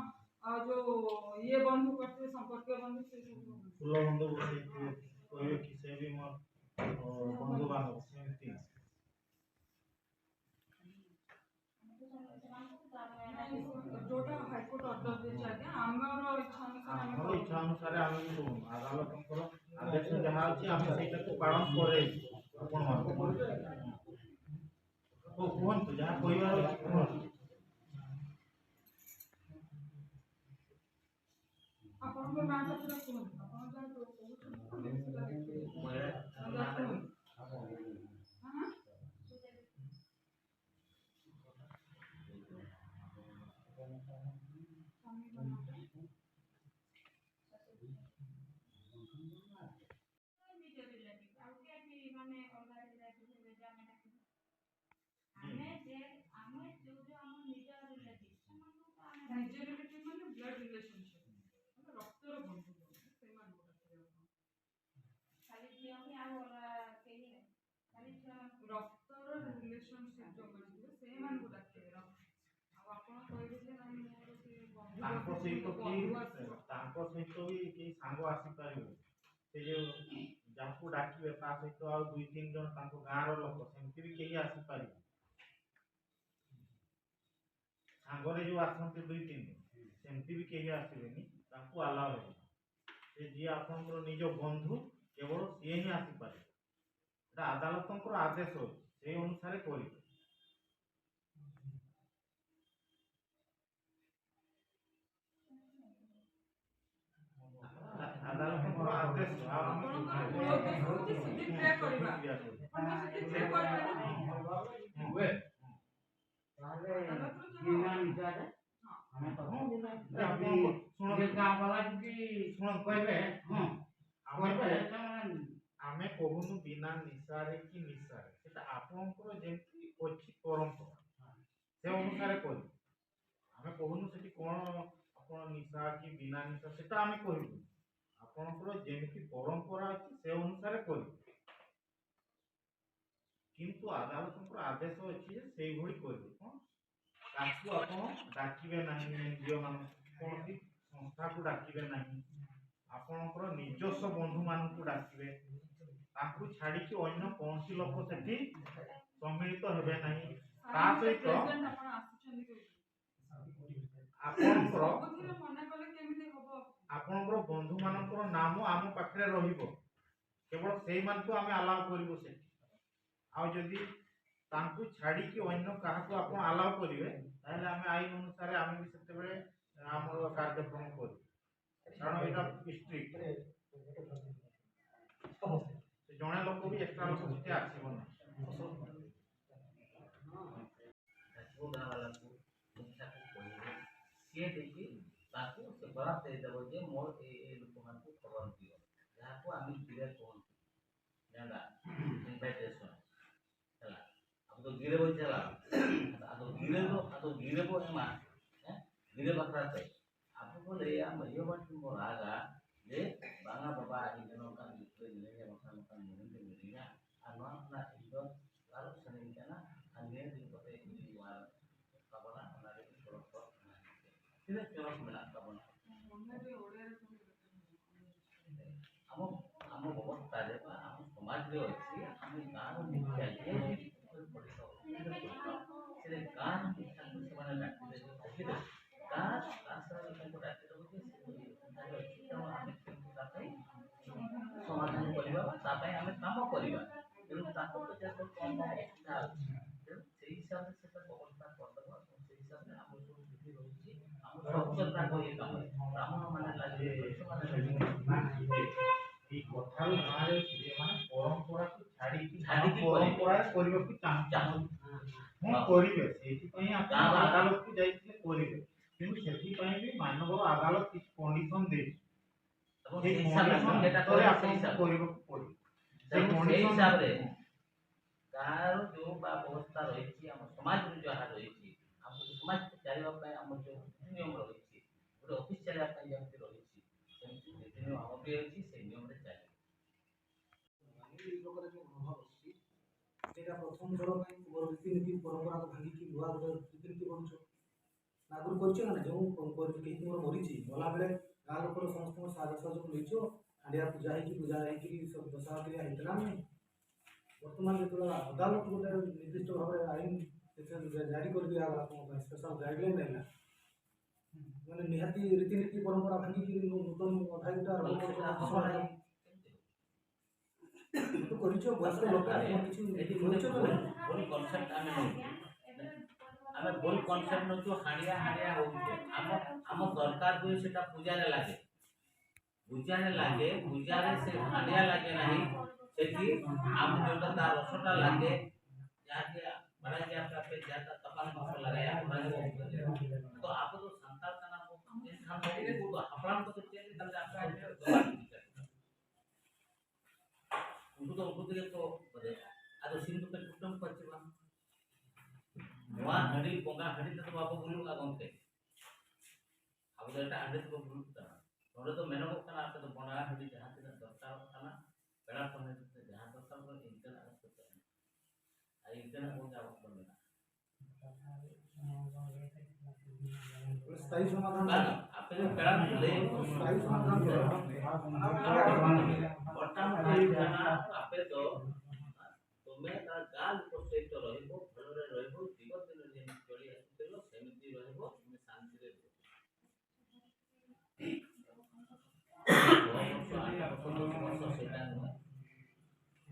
ଆଉ ଯୋଉ ଇଏ ବନ୍ଧୁ କରିଥିବେ, ସମ୍ପର୍କୀୟ ବନ୍ଧୁ, ସେ ସବୁ। ଫୁଲ ବନ୍ଧୁ ଗୋଟେ ହେଇଥିବେ, କହିବେ କି ସେ ବି ମୋର, ଅ, ବନ୍ଧୁ ବାନ୍ଧବ, ସେମିତି। ନାଇଁ, ଯୋଉଟା ହାଇକୋର୍ଟ ଅର୍ଡର ଦେଇଛି, ଆଜ୍ଞା, ଆମର ଇଚ୍ଛା ଅନୁସାରେ ଆମେ ଆମର ଇଚ୍ଛା ଅନୁସାରେ ଆମେ ବି କରୁନୁ। ଆଦାଲତଙ୍କର ଆଦେଶ ଯାହା ଅଛି, ଆମେ ସେଇଟାକୁ ପାଳନ କରେଇବୁ ଆପଣମାନଙ୍କୁ। ହଉ, କୁହନ୍ତୁ, ଯାହା କହିବାର ଅଛି କୁହନ୍ତୁ। ଆପଣଙ୍କ ନାଁଟା ପୁରା କୁହନ୍ତୁ। ଆପଣ ଯାହା କହୁଛନ୍ତି, ଆମେ ସେଟା ଦେଖିବୁ। ଯାହା କୁହନ୍ତୁ। ହଁ? ନିଜ ରିଲେଟିଭ, ଆଉ କିଏ ବି ମାନେ ଅଲଗା ରିଲେଟିଭ ହେଲେ ବି ଆମେ ଡାକିବୁ। ଆମେ ଯେ, ଆମେ ଯୋଉ ଯୋଉ ଆମ ନିଜ ରିଲେଟିଭ, ସେମାନଙ୍କୁ ତ ଆମେ ଡାକିବୁ। ନିଜ ରିଲେଟିଭ ମାନେ ବ୍ଲଡ ରିଲେସନସିପ, ମାନେ ରକ୍ତର ବନ୍ଧୁ, ସେମାନଙ୍କୁ ଡାକିବେ ଆପଣ। ଖାଲି ଝିଅ ହିଁ, ଆଉ ଅଲଗା କେହି ନାହିଁ, ଖାଲି ଝିଅ। ରକ୍ତର ରିଲେସନସିପ ଯୋଉମାନେ ଥିବେ, ସେଇମାନଙ୍କୁ ଡାକିବେ। ଆଉ ଆପଣ କହିବେ ଯେ, "ନାଇଁ, ମୋର ସେ ବନ୍ଧୁ ତାଙ୍କ ସହିତ କେହି, ବନ୍ଧୁ ଆସିବ।" ତାଙ୍କ ସହିତ ବି କେହି ସାଙ୍ଗ ଆସିପାରିବେ। ସେ ଯୋଉ ଯାହାକୁ ଡାକିବେ, ତା ସହିତ ଆଉ ଦୁଇ ତିନି ଜଣ ତାଙ୍କ ଗାଁର ଲୋକ, ସେମିତି ବି କେହି ଆସିପାରିବେ। ସାଙ୍ଗରେ ଯୋଉ ଆସନ୍ତି ଦୁଇ ତିନି ଜଣ, ସେମିତି ବି କେହି ଆସିବେନି, ତାଙ୍କୁ ଆଲାଉ ହେବନି। ସେ ଯିଏ ଆପଣଙ୍କର ନିଜ ବନ୍ଧୁ, କେବଳ ସିଏ ହିଁ ଆସିପାରିବେ। ଏଇଟା ଆଦାଲତଙ୍କର ଆଦେଶ ଅଛି, ସେଇ ଅନୁସାରେ କରିବେ। ଆଦାଲତଙ୍କର ଆପଣଙ୍କର ମୂଳ ଉଦ୍ଦେଶ୍ୟ ହେଉଛି ସୁଧୀର ପ୍ରିୟା କରିବା। ଆପଣ ତ ସୁଧୀର ପ୍ରିୟା କରିବେ ନା? ହୁଏ। ତାହେଲେ ବିନା ନିଶାରେ ଆମେ ତ ହଁ, ବିନା ନିଶାରେ। ଆପଣଙ୍କ, ଶୁଣନ୍ତୁ। ଯେ ଗାଁ ବାଲା ଯଦି ଶୁଣନ୍ତୁ। କହିବେ, ହଁ, ଆମେ କହିବେ, କହୁ-, ସେମାନେ ଆମେ କହୁନୁ ବିନା ନିଶାରେ କି ନିଶାରେ, ସେଟା ଆପଣଙ୍କର ଯେମିତି ଅଛି ପରମ୍ପରା, ସେ ଅନୁସାରେ କରିବେ। ଆମେ କହୁନୁ ସେଠି କଣ ଆପଣ ନିଶା କି ବିନା ନିଶା, ସେଟା ଆମେ କହିବୁ। ଆପଣଙ୍କର ଯେମିତି ପରମ୍ପରା ଅଛି ସେ ଅନୁସାରେ କରିବେ। କିନ୍ତୁ ଅଦାଲତଙ୍କର ଆଦେଶ ଅଛି ଯେ ସେଇଭଳି କରିବେ। କଣ? ତାକୁ ଆପଣ ଡାକିବେ ନାହିଁ, ଏନଜିଓ ମାନଙ୍କୁ, କୌଣସି ସଂସ୍ଥାକୁ ଡାକିବେ ନାହିଁ। ଆପଣଙ୍କର ନିଜସ୍ୱ ବନ୍ଧୁମାନଙ୍କୁ ଡାକିବେ। ତାଙ୍କୁ ଛାଡ଼ିକି ଅନ୍ୟ କୌଣସି ଲୋକ ସେଠି ସମ୍ମିଳିତ ହେବେ ନାହିଁ। ତା ସହିତ ପ୍ରେସିଡେଣ୍ଟ, ଆପଣ ଆସୁଛନ୍ତି କେଉଁଠି? ଆପଣଙ୍କର ସବୁଥିରେ ମନା କଲେ କେମିତି ହବ? ଆପଣଙ୍କର ବନ୍ଧୁମାନଙ୍କର ନାମ ଆମ ପାଖରେ ରହିବ, କେବଳ ସେଇମାନଙ୍କୁ ଆମେ ଆଲାଉ କରିବୁ ସେଠି। ଆଉ ଯଦି ତାଙ୍କୁ ଛାଡ଼ିକି ଅନ୍ୟ କାହାକୁ ଆପଣ ଆଲାଉ କରିବେ, ତାହେଲେ ଆମେ ଆଇନ ଅନୁସାରେ ଆମେ ବି ସେତେବେଳେ ଆମର କାର୍ଯ୍ୟକ୍ରମ କରିବୁ, କାରଣ ଏଇଟା ଷ୍ଟ୍ରିକ୍ଟ। ଜଣେ ଲୋକ ବି ଏକ୍ସଟ୍ରା ଲୋକ ସେଠି ଆସିବ ନାହିଁ। ଆସିବ ଗାଁ ବାଲାକୁ, ମୁଖିଆକୁ କହିବେ, ସିଏ ଦେଖି ତାକୁ ସେ ବରାଦ ଦେଇଦେବ ଯେ ମୋର ଏ ଏ ଲୋକମାନଙ୍କୁ ଖବର ଦିଅ, ଯାହାକୁ ଆମେ ଗିରେ କହନ୍ତି, ଜାଣିଲା, ଇନଭାଇଟେସନ ହେଲା। अब तो गिरे बोल चला, अब तो गिरे को, अब तो गिरे को है मार, हैं? गिरे बकरा से। अब बोले या मरियो बट को रागा, जे बांगा बाबा आदि जनों का दूसरे मिलेंगे, मकान मकान मिलेंगे, मिलेंगे। और वहाँ अपना एक दो लालू सनी का ना, अन्य दिन को एक दिन वाला, का बना, हमारे को थोड़ा बहुत बना दीजिए। फिर एक तरफ मिला, का बना। ଆମ, ଆମ ଅବସ୍ଥାରେ ବା ଆମ ସମାଜରେ ଅଛି, ଆମ ଗାଁର ମୁଖିଆ ଯିଏ ବି ପଡ଼ିଥିବ, ସେଟା ଗାଁର ମୁଖିଆକୁ ସେମାନେ ଡାକିଲେ ଯେ କହିବେ, ଗାଁ, ଗାଁ ସାରା ଲୋକଙ୍କୁ ଡାକିଦେବ ଯେ ସେ ଏଠାରେ ଅଛି, ତେଣୁ ଆମେ କେମିତି ତା ପାଇଁ ସମାଧାନ କରିବା ବା ତା ପାଇଁ ଆମେ କାମ କରିବା। ତେଣୁ ତାକୁ ପଚାରିବ କ'ଣ କ'ଣ ଅସୁବିଧା ଅଛି, ତେଣୁ ସେଇ ହିସାବରେ ସେଟା ବ୍ୟବସ୍ଥା କରିଦେବ। ଏବଂ ସେଇ ହିସାବରେ ଆମର ସବୁ ବିଧି ରହିଛି, ଆମର ସଚ୍ଚୋଟତା କହି କାମରେ ବ୍ରାହ୍ମଣମାନେ ଲାଗିବେ, ବୈଶ୍ୟମାନେ ଲାଗିବେ। କରିବାକୁ ଚାହୁଁ- ଚାହୁଁ- ହଁ, କରିବେ। ସେଇଥିପାଇଁ ଆପଣ ଗାଁର ଆଦାଲତକୁ ଯାଇଥିଲେ କରିବେ, କିନ୍ତୁ ସେଥିପାଇଁ ବି ମାନବ ଆଦାଲତ କିଛି କଣ୍ଡିସନ ଦେଇଛି। ଏବଂ ସେଇ ସେଇ ହିସାବରେ କଣ୍ଡିସନ ସେଟା ଭିତରେ ସେଇ ଆପଣଙ୍କୁ ହିସାବରେ। କରିବାକୁ ପଡ଼ିବ। ତେଣୁ ସେଇ ସେଇ କଣ୍ଡିସନ ହିସାବରେ ଗାଁର ଯେଉଁ ବା ଅବସ୍ଥା ରହିଛି, ଆମ ସମାଜରେ ଯାହା ରହିଛି, ଆମକୁ ସମାଜକୁ ଚାଲିବା ପାଇଁ ଆମର ଯେଉଁ ନୀତି ନିୟମ ରହିଛି, ଗୋଟେ ଅଫିସ ଚାଲିବା ପାଇଁ ଯେମିତି ରହିଛି, ସେମିତି ନୀତି ନିୟମ ଆମର ବି ରହିଛି, ସେଇ ନିୟମରେ ଚାଲିବ। ଏଇ ପ୍ରକାର ଯେଉଁ ମନୋଭାବ ଆସୁଛି, ଏଇଟା ପ୍ରଥମ ଥର ପାଇଁ ତୁମର ରୀତିନୀତି ପରମ୍ପରାକୁ ଭାଙ୍ଗିକି ନୂଆ ଗୋଟେ ରୀତିନୀତି କରୁଛ। ଆଗରୁ କରିଛ ନା? ଯେଉଁ କ- କରି- କେହି ତୁମର ମରିଛି, ଗଲାବେଳେ ଗାଁ ଲୋକର ସମସ୍ତଙ୍କ ସାହାଯ୍ୟ ସହଯୋଗ ନେଇଛ, ହାଣ୍ଡିଆ ପୂଜା ହେଇକି, ପୂଜା ହେଇକି ସବୁ ଦଶା କ୍ରିୟା ହେଇଥିଲା ନା ନାଇଁ? ବର୍ତ୍ତମାନ ଯେତେବେଳେ ଅଦାଲତ ଗୋଟେ ନିର୍ଦ୍ଦିଷ୍ଟ ଭାବରେ ଆଇନ ଏଥିରେ ଜା- ଜାରି କରିଦିଆଗଲା, ଆପଣଙ୍କ ପାଇଁ ସ୍ପେଶାଲ ଗାଇଡଲାଇନ ଆଇଲା, ମାନେ ନିହାତି ରୀତିନୀତି ପରମ୍ପରା ଭାଙ୍ଗିକି ନୂ- ନୂତନ ଅଧ୍ୟାୟ ଗୋଟେ ଆରମ୍ଭ କରୁଛ, ସମାଧାନ। କିନ୍ତୁ କରିଛ, ବୟସ୍କ ଲୋକ, ଆରେ, ଆମର କିଛି ଏଠି ଗୋଟେ କରିଛ ତ ଭୁଲ, ନାଇଁ? ଭୁଲ କନସେପ୍ଟ ଆମେ ନଉଛୁ। ଆମେ ଭୁଲ କନସେପ୍ଟ ନଉଛୁ, ହାଣିଆ ହାଣିଆ ହଉଛୁ। ଆମ, ଆମ ଦରକାର ହୁଏ ସେଟା ପୂଜାରେ ଲାଗେ, ପୂଜାରେ ଲାଗେ, ପୂଜାରେ ସେ ହାଣିଆ ଲାଗେ ନାହିଁ। ସେଠି ଆମ ଯୋଉଟା ତା ରସଟା ଲାଗେ, ଯାହାକି ବଢ଼ାଯିବା ପାଇଁ ଯାହା ତା ତପାନ ଭାଷ ଲଗାଇବା, ବଢ଼ାଯିବ। ତ ଆପଣ ସାନ୍ତାଳ କାନା, ଆପଣ ᱦᱟᱯᱲᱟᱢ ᱠᱚ ᱪᱮᱫ ᱞᱮᱠᱟ ᱞᱮ ᱟᱯᱮ ᱩᱱᱠᱩ ᱫᱚ ᱩᱱᱠᱩ ᱛᱮᱜᱮ ᱠᱚ ᱵᱟᱡᱟᱭᱟ᱾ ᱟᱫᱚ ᱥᱤᱢ ᱫᱚᱯᱮ ᱠᱩᱴᱟᱹᱢ ᱠᱚᱣᱟ ᱪᱮ ᱵᱟᱝ? ᱱᱚᱣᱟ ᱦᱟᱺᱰᱤ, ᱵᱚᱸᱜᱟ ᱦᱟᱺᱰᱤ ᱛᱮᱫᱚ ᱵᱟᱵᱚ ᱵᱩᱞᱩᱜᱼᱟ ᱜᱚᱢᱠᱮ᱾ ᱟᱵᱚ ᱫᱚ ᱮᱴᱟᱜ ᱦᱟᱺᱰᱤ ᱛᱮᱵᱚ ᱵᱩᱞᱩᱜ ᱠᱟᱱᱟ᱾ ᱱᱚᱰᱮ ᱫᱚ ᱢᱮᱱᱚᱜᱚᱜ ᱠᱟᱱᱟ, ᱟᱯᱮ ᱫᱚ ᱵᱚᱸᱜᱟ ᱦᱟᱺᱰᱤ ᱡᱟᱦᱟᱸ ᱛᱤᱱᱟᱹᱜ ᱫᱚᱨᱠᱟᱨᱚᱜ ᱠᱟᱱᱟ, ᱯᱮᱲᱟ ᱯᱟᱹᱦᱬᱟᱹ ᱡᱟᱦᱟᱸ ᱫᱚᱨᱠᱟᱨᱚᱜ ᱠᱟᱱᱟ, ᱤᱱᱠᱟᱹᱱᱟᱜ ᱨᱟᱹᱥᱠᱟᱹ ᱛᱟᱦᱮᱱᱟ᱾ ᱟᱨ ᱤᱱᱠᱟᱹᱱᱟᱜ ᱵᱚᱸᱜᱟ ᱟᱵᱚᱣᱟᱜ ᱫᱚ ᱢᱮᱱᱟᱜᱼᱟ᱾ ᱵᱚᱞᱮ ᱥᱛᱷᱟᱭᱤ ᱥᱚᱢᱟᱫᱷᱟᱱ ᱵᱟᱝ, ᱟᱯᱮ ᱫᱚ ᱯᱮᱲᱟ ᱯᱮ ᱞᱟᱹᱭ ᱥᱛᱷᱟᱭᱤ ᱥᱚᱢᱟᱫᱷᱟᱱ ᱫᱚ ᱢᱚᱴᱟᱢᱩᱴᱤ ᱦᱩᱭᱩᱜ ᱠᱟᱱᱟ, ᱟᱯᱮ ᱫᱚ ᱫᱚᱢᱮ ᱜᱟᱱ ᱩᱯᱚᱥᱛᱷᱤᱛ ᱨᱚᱦᱤᱵᱚ, ᱵᱷᱚᱞᱚᱨᱮ ᱨᱚᱦᱤᱵᱚ, ᱡᱤᱵᱚᱱ ᱫᱤᱱ ᱨᱮ ᱡᱮᱢᱤᱛ ᱪᱚᱲᱤ ᱟᱹᱥᱩᱞ ᱛᱮᱞᱚ, ସେମିତି ରହିବ, ତୁମେ ଶାନ୍ତିରେ ରୁହ।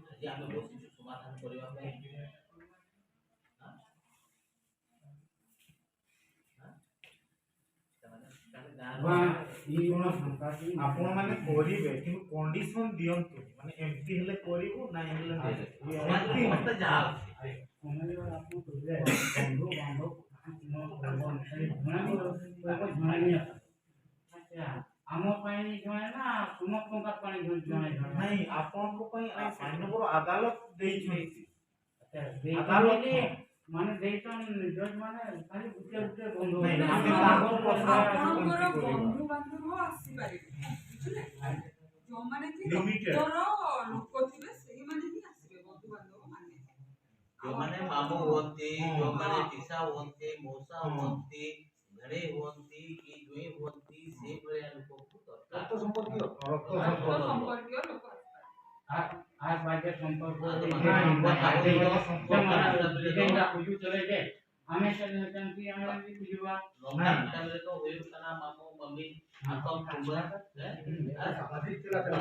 ଆଜି ଆମେ ବସିଛୁ ସମାଧାନ କରିବା ପାଇଁ। ଆଁ? ଆଁ? ସେମାନେ ତାହେଲେ ଗାଁ ଆପଣ ମାନେ କରିବେ, କିନ୍ତୁ କଣ୍ଡିସନ ଦିଅନ୍ତୁ, ମାନେ ଏମିତି ହେଲେ କରିବୁ, ନାଇଁ ହେଲେ ନାଇଁ। ଏମିତି ମତେ ଯାହା ବନ୍ଧୁ ବାନ୍ଧବ, ଆମ ପାଇଁ ଜଣେ ନା ସମସ୍ତଙ୍କ ପାଇଁ ଜଣେ ଜଣେ? ନାଇଁ, ଆପଣଙ୍କ ପାଇଁ ମାନ୍ୟବର ଆଦାଲତ ଦେଇଛନ୍ତି। ଆଚ୍ଛା, ଦେଇଛନ୍ତି ଆଦାଲତ। ମାନେ ଦେଇଛନ୍ତି ଜଜ୍ ମାନେ ଖାଲି ଗୋଟେ ଗୋଟେ ବନ୍ଧୁ। ନାଇଁ, ଆମେ ତାଙ୍କ ପ୍ରଶ୍ନ ଆପଣଙ୍କର କେମିତି କରିବା? ବନ୍ଧୁ ବାନ୍ଧବ ଆସିପାରିବେ, ବୁଝିଲେ? ଯୋଉମାନେ କି ଲିମିଟେଡ। ରକ୍ତର ଲୋକ ଥିବେ, ସେଇମାନେ ହିଁ ଆସିବେ, ବନ୍ଧୁ ବାନ୍ଧବ ମାନେ। ଯୋଉମାନେ ମାମୁଁ ହୁଅନ୍ତି, ହଁ। ଯୋଉମାନେ ପିସା ହୁଅନ୍ତି, ମଉସା ହଁ। ହୁଅନ୍ତି, ଭେଣେଇ ହୁଅନ୍ତି କି ଜୁଇଁ ହୁଅନ୍ତି, ସେଇଭଳିଆ ଲୋକକୁ ଦରକାର। ରକ୍ତ ସମ୍ପର୍କୀୟ। ରକ୍ତ ରକ୍ତ ସମ୍ପର୍କୀୟ। ସମ୍ପର୍କୀୟ ଲୋକ ଆସିପାରିବେ। ଆ, ଆ ବାଜେ ସମ୍ପର୍କ ନାଇଁ, ନାଇଁ, ବାଜେ ସମ୍ପର୍କ। ଆମେ ସେ ଯେମିତି ଆମେ ଯେମିତି ଯିବା। ନର୍ମାଲ ଟାଇମରେ ତ ହୁଏ କାନା ମାମୁଁ, ମମି, ହାତମ, କୁମ୍ବା, ହେ? ସାମାଜିକ ଥିଲା, ଥିଲା।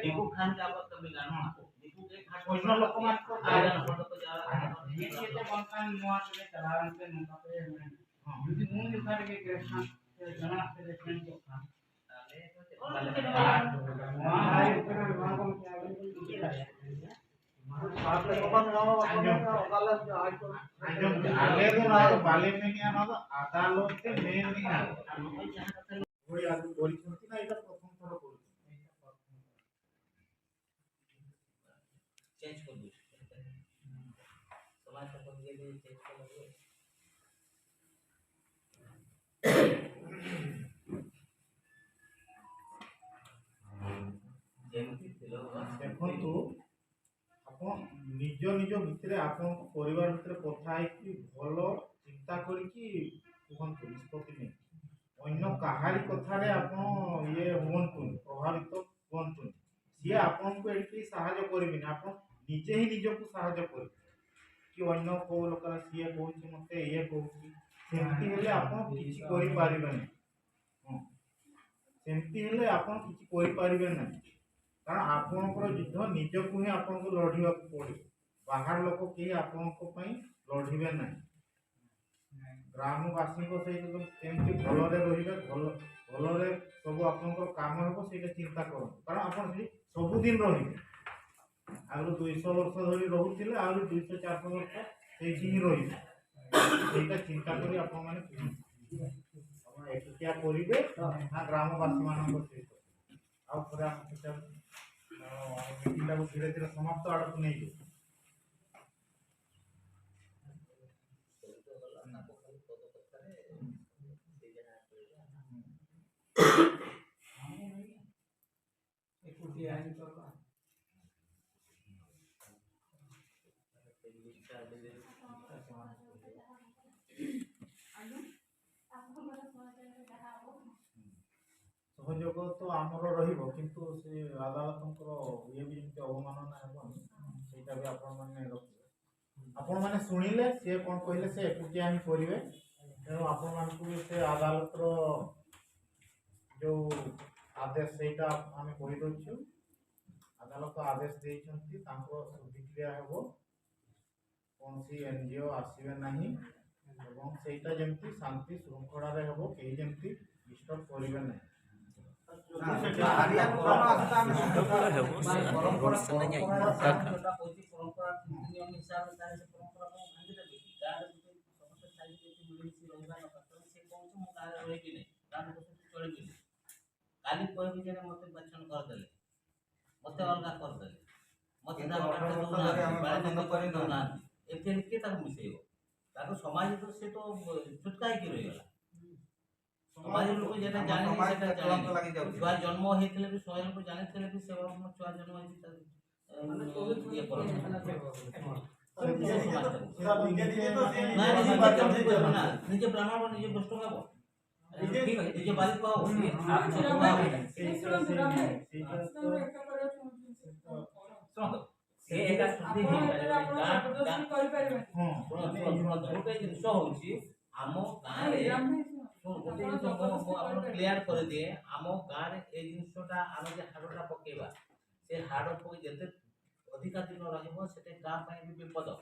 ନିକୁ ଖାନ କା ପତ୍ତା ବି ଗାନା। ନିକୁ କେ ଖାନ ପତ୍ତା ବି ଗାନା। ᱡᱩᱫᱤ ᱢᱩᱞ ᱡᱚᱠᱷᱟ ᱨᱮᱜᱮ ᱜᱮᱥ ᱠᱷᱟᱱ, ᱥᱮ ᱡᱚᱱᱟ ᱥᱮ ᱞᱮᱠᱷᱟᱱ ᱠᱚ ᱠᱷᱟᱱ᱾ ᱟᱸᱡᱚᱢ ᱯᱮ, ᱟᱞᱮ ᱫᱚ ᱱᱚᱣᱟ ᱫᱚ ᱵᱟᱞᱮ ᱢᱮᱱᱮᱜᱼᱟ, ᱱᱚᱣᱟ ᱫᱚ ᱟᱫᱟᱞᱚᱛ ᱮ ᱢᱮᱱᱮᱜᱼᱟ᱾ ᱦᱳᱭ, ᱟᱫᱚ ᱯᱚᱨᱤᱪᱚᱭ ᱛᱤᱱᱟᱹᱜ ᱮᱴᱟᱜ ᱯᱨᱚᱛᱷᱚᱢ ᱛᱷᱚᱲᱟ ᱯᱚᱨᱤᱪᱚᱭ᱾ ᱪᱮᱧᱡᱽ ᱠᱚᱨ ᱫᱩᱡᱤᱭᱮ᱾ ᱥᱚᱢᱟᱡᱽ ᱠᱚ ᱫᱤᱭᱮ ᱫᱤᱭᱮ ᱪᱮᱧᱡᱽ ᱠᱚᱨ ᱫᱩᱡᱤᱭᱮ᱾ ଯେମିତି ଥିଲ ଦେଖନ୍ତୁ, ଆପଣ ନିଜ ନିଜ ଭିତରେ, ଆପଣଙ୍କ ପରିବାର ଭିତରେ କଥା ହେଇକି ଭଲ ଚିନ୍ତା କରିକି କୁହନ୍ତୁ, ନିଷ୍ପତ୍ତି ନିଅନ୍ତୁ। ଅନ୍ୟ କାହାରି କଥାରେ ଆପଣ ଇଏ ହୁଅନ୍ତୁନି, ପ୍ରଭାବିତ ହୁଅନ୍ତୁନି। ସିଏ ଆପଣଙ୍କୁ ଏଠି କେହି ସାହାଯ୍ୟ କରିବେନି, ଆପଣ ନିଜେ ହିଁ ନିଜକୁ ସାହାଯ୍ୟ କରିବେ। କି ଅନ୍ୟ କୋଉ ଲୋକର ସିଏ କହୁଛି, ମତେ ଇଏ କହୁଛି, ସେମିତି ହେଲେ ଆପଣ କିଛି କରିପାରିବେନି। ହଁ, ସେମିତି ହେଲେ ଆପଣ କିଛି କରିପାରିବେ ନାହିଁ, କାରଣ ଆପଣଙ୍କର ଯୁଦ୍ଧ ନିଜକୁ ହିଁ ଆପଣଙ୍କୁ ଲଢ଼ିବାକୁ ପଡ଼ିବ। ବାହାର ଲୋକ କେହି ଆପଣଙ୍କ ପାଇଁ ଲଢ଼ିବେ ନାହିଁ। ଗ୍ରାମବାସୀଙ୍କ ସହିତ କେମିତି ଭଲରେ ରହିବେ, ଭଲ ଭଲରେ ସବୁ ଆପଣଙ୍କର କାମ ହେବ, ସେଇଟା ଚିନ୍ତା କରନ୍ତୁ। କାରଣ ଆପଣ ସେଠି ସବୁଦିନ ରହିବେ। ଆଗରୁ ଦୁଇଶହ ବର୍ଷ ଧରି ରହୁଥିଲେ, ଆହୁରି ଦୁଇଶହ ଚାରିଶହ ବର୍ଷ ସେଇଠି ହିଁ ରହିବେ। ସେଇଟା ଚିନ୍ତା କରି ଆପଣମାନେ କୁହନ୍ତୁ। ଆପଣ ଏକୁଟିଆ କରିବେ ନା ଗ୍ରାମବାସୀମାନଙ୍କ ସହିତ? ଆଉ ଥରେ ଆମେ ସେଟା, ଅ, ମିଟିଂଟାକୁ ଧୀରେ ଧୀରେ ସମାପ୍ତ ଆଡ଼କୁ ନେଇଯିବୁ। ଏକୁଟିଆ ହିଁ ଚଲବା। ସହଯୋଗ ତ ଆମର ରହିବ, କିନ୍ତୁ ସେ ଅଦାଲତଙ୍କର ଇଏ ବି ଯେମିତି ଅବମାନନା ହେବନି, ସେଇଟା ବି ଆପଣମାନେ ରଖିବେ। ଆପଣମାନେ ଶୁଣିଲେ, ସିଏ କ'ଣ କହିଲେ, ସେ ଏକୁଟିଆ ହିଁ କରିବେ। ତେଣୁ ଆପଣମାନଙ୍କୁ ସେ ଅଦାଲତର ଯୋଉ ଆଦେଶ, ସେଇଟା ଆମେ କହିଦେଉଛୁ। ଅଦାଲତ ଆଦେଶ ଦେଇଛନ୍ତି, ତାଙ୍କର ଶୁଦ୍ଧିକ୍ରିୟା ହେବ, କୌଣସି ଏନଜିଓ ଆସିବେ ନାହିଁ ଏବଂ ସେଇଟା ଯେମିତି ଶାନ୍ତି ଶୃଙ୍ଖଳାରେ ହେବ, କେହି ଯେମିତି ଡିଷ୍ଟର୍ବ କରିବେ ନାହିଁ। ନା, ବାହାରିଆ କଣ ଆସିଲା, ଆମେ ପରମ୍ପରା, ପରମ୍ପରା, ପରମ୍ପରା, ଯୋଉଟା କହୁଛି, ପରମ୍ପରା, ନିୟମ ହିସାବରେ ତାହେଲେ ସେ ପରମ୍ପରାକୁ ଭାଙ୍ଗିଦେବେ କି? ଗାଁରେ ଯଦି ସମସ୍ତେ ସାଇଜ ହେଇକି ମିଳିମିଶି ରହିବା କଥା, ତେଣୁ ସେ କହୁଛି, "ମୁଁ ଗାଁରେ ରହିବି ନାହିଁ, ଗାଁ ଲୋକ ସହିତ ଚଳିବି ନାହିଁ।" କାଲି କହିବି ଯେ, "ମୋତେ ବାଛନ କରିଦେଲେ, ମୋତେ ଅଲଗା କରିଦେଲେ, ମୋତେ କିନ୍ତୁ ଧାନ ଅଠର କାଟିତେ ବର୍ଷ ଧରି ଦଉନାହାନ୍ତି, ଆମେ ବାଡ଼ି ବାସନ୍ଦ କାଟିତେ କରିନୁ। ଦଉନାହାନ୍ତି।" ଏମିତି ହେଲେ କିଏ ତାକୁ ମିଶେଇବ? ତାକୁ ସମାଜ ତ, ସେ ତ ଛୁଟକା ହେଇକି ରହିଗଲା। ସମାଜ ଲୋକ ଯେଟା ଆମ ଜାଣେନି, ସମାଜ ସେଟା ତ ଜାଣେନି। କଳଙ୍କ ଲାଗି ଯାଉଛି। ଛୁଆ ଜନ୍ମ ହେଇଥିଲେ ବି, ଶହେ ଲୋକ ଜାଣିଥିଲେ ବି, ସେ ବାପା ଛୁଆ ଜନ୍ମ ହେଇଛି, ତାକୁ, ଏ, ଇଏ କରନ୍ତି। ସେମିତି ସେ ସମାଜଟା। ନାଇଁ, ନାଇଁ, ନିଜେ, ନା, ନିଜେ ବ୍ରାହ୍ମଣ, ନିଜେ ବୈଷ୍ଣବ ହବ। ନିଜେ, ନିଜେ ବାରି କୁହା ହବ। ହୁଁ। ଶୁଣନ୍ତୁ, ରମେଶ, ଶୁଣନ୍ତୁ, ସେ ଏକା ଶୁଦ୍ଧି ହେଇପାରିବନି। ଗାଁ, ଗାଁ, ଶୁଣନ୍ତୁ, ଶୁଣନ୍ତୁ, ଶୁଣନ୍ତୁ, ଗୋଟେ ଜିନିଷ ହଉଛି, ଆମ ଗାଁରେ, ଶୁଣ, ଗୋଟେ ଜିନିଷ ମୁଁ, ମୁଁ ଆପଣଙ୍କୁ କ୍ଲିୟର କରିଦିଏ, ଆମ ଗାଁରେ ଏଇ ଜିନିଷଟା, ଆମେ ଯେ ହାଡ଼ଟା ପକେଇବା, ସେ ହାଡ଼ ପକେଇ ଯେତେ ଅଧିକା ଦିନ ରହିବ, ସେତେ ଗାଁ ପାଇଁ ବି ବିପଦ।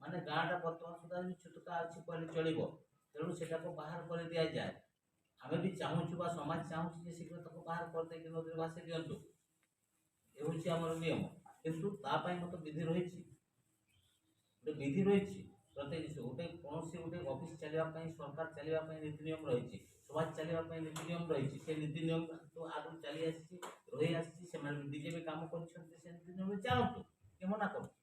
ମାନେ ଗାଁଟା ବର୍ତ୍ତମାନ ସୁଦ୍ଧା ଯଦି ଛୋଟକା ଅଛି କହିଲେ ଚଳିବ। ତେଣୁ ସେଟାକୁ ବାହାର କରି ଦିଆଯାଏ। ଆମେ ବି ଚାହୁଁଛୁ ବା ସମାଜ ଚାହୁଁଛି ଯେ ଶୀଘ୍ର ତାକୁ ବାହାର କରିଦେଇକି ନଦୀରେ ଭାସି ଦିଅନ୍ତୁ। ଏ ହେଉଛି ଆମର ନିୟମ। କିନ୍ତୁ ତା ପାଇଁ ମଧ୍ୟ ବିଧି ରହିଛି। ଗୋଟେ ବିଧି ରହିଛି। ପ୍ରତ୍ୟେକ ଜିନିଷ, ଗୋଟେ କୌଣସି ଗୋଟେ ଅଫିସ ଚାଲିବା ପାଇଁ, ସରକାର ଚାଲିବା ପାଇଁ ନୀତି ନିୟମ ରହିଛି, ସମାଜ ଚାଲିବା ପାଇଁ ନୀତି ନିୟମ ରହିଛି। ସେ ନୀତି ନିୟମ ତ ଆଗରୁ ଚାଲି ଆସିଛି, ରହି ଆସିଛି। ସେମାନେ ବି, ବିଜେପି କାମ କରିଛନ୍ତି, ସେ ନୀତି ନିୟମରେ ଚାଲନ୍ତୁ, କିଏ ମନା କରୁଛି?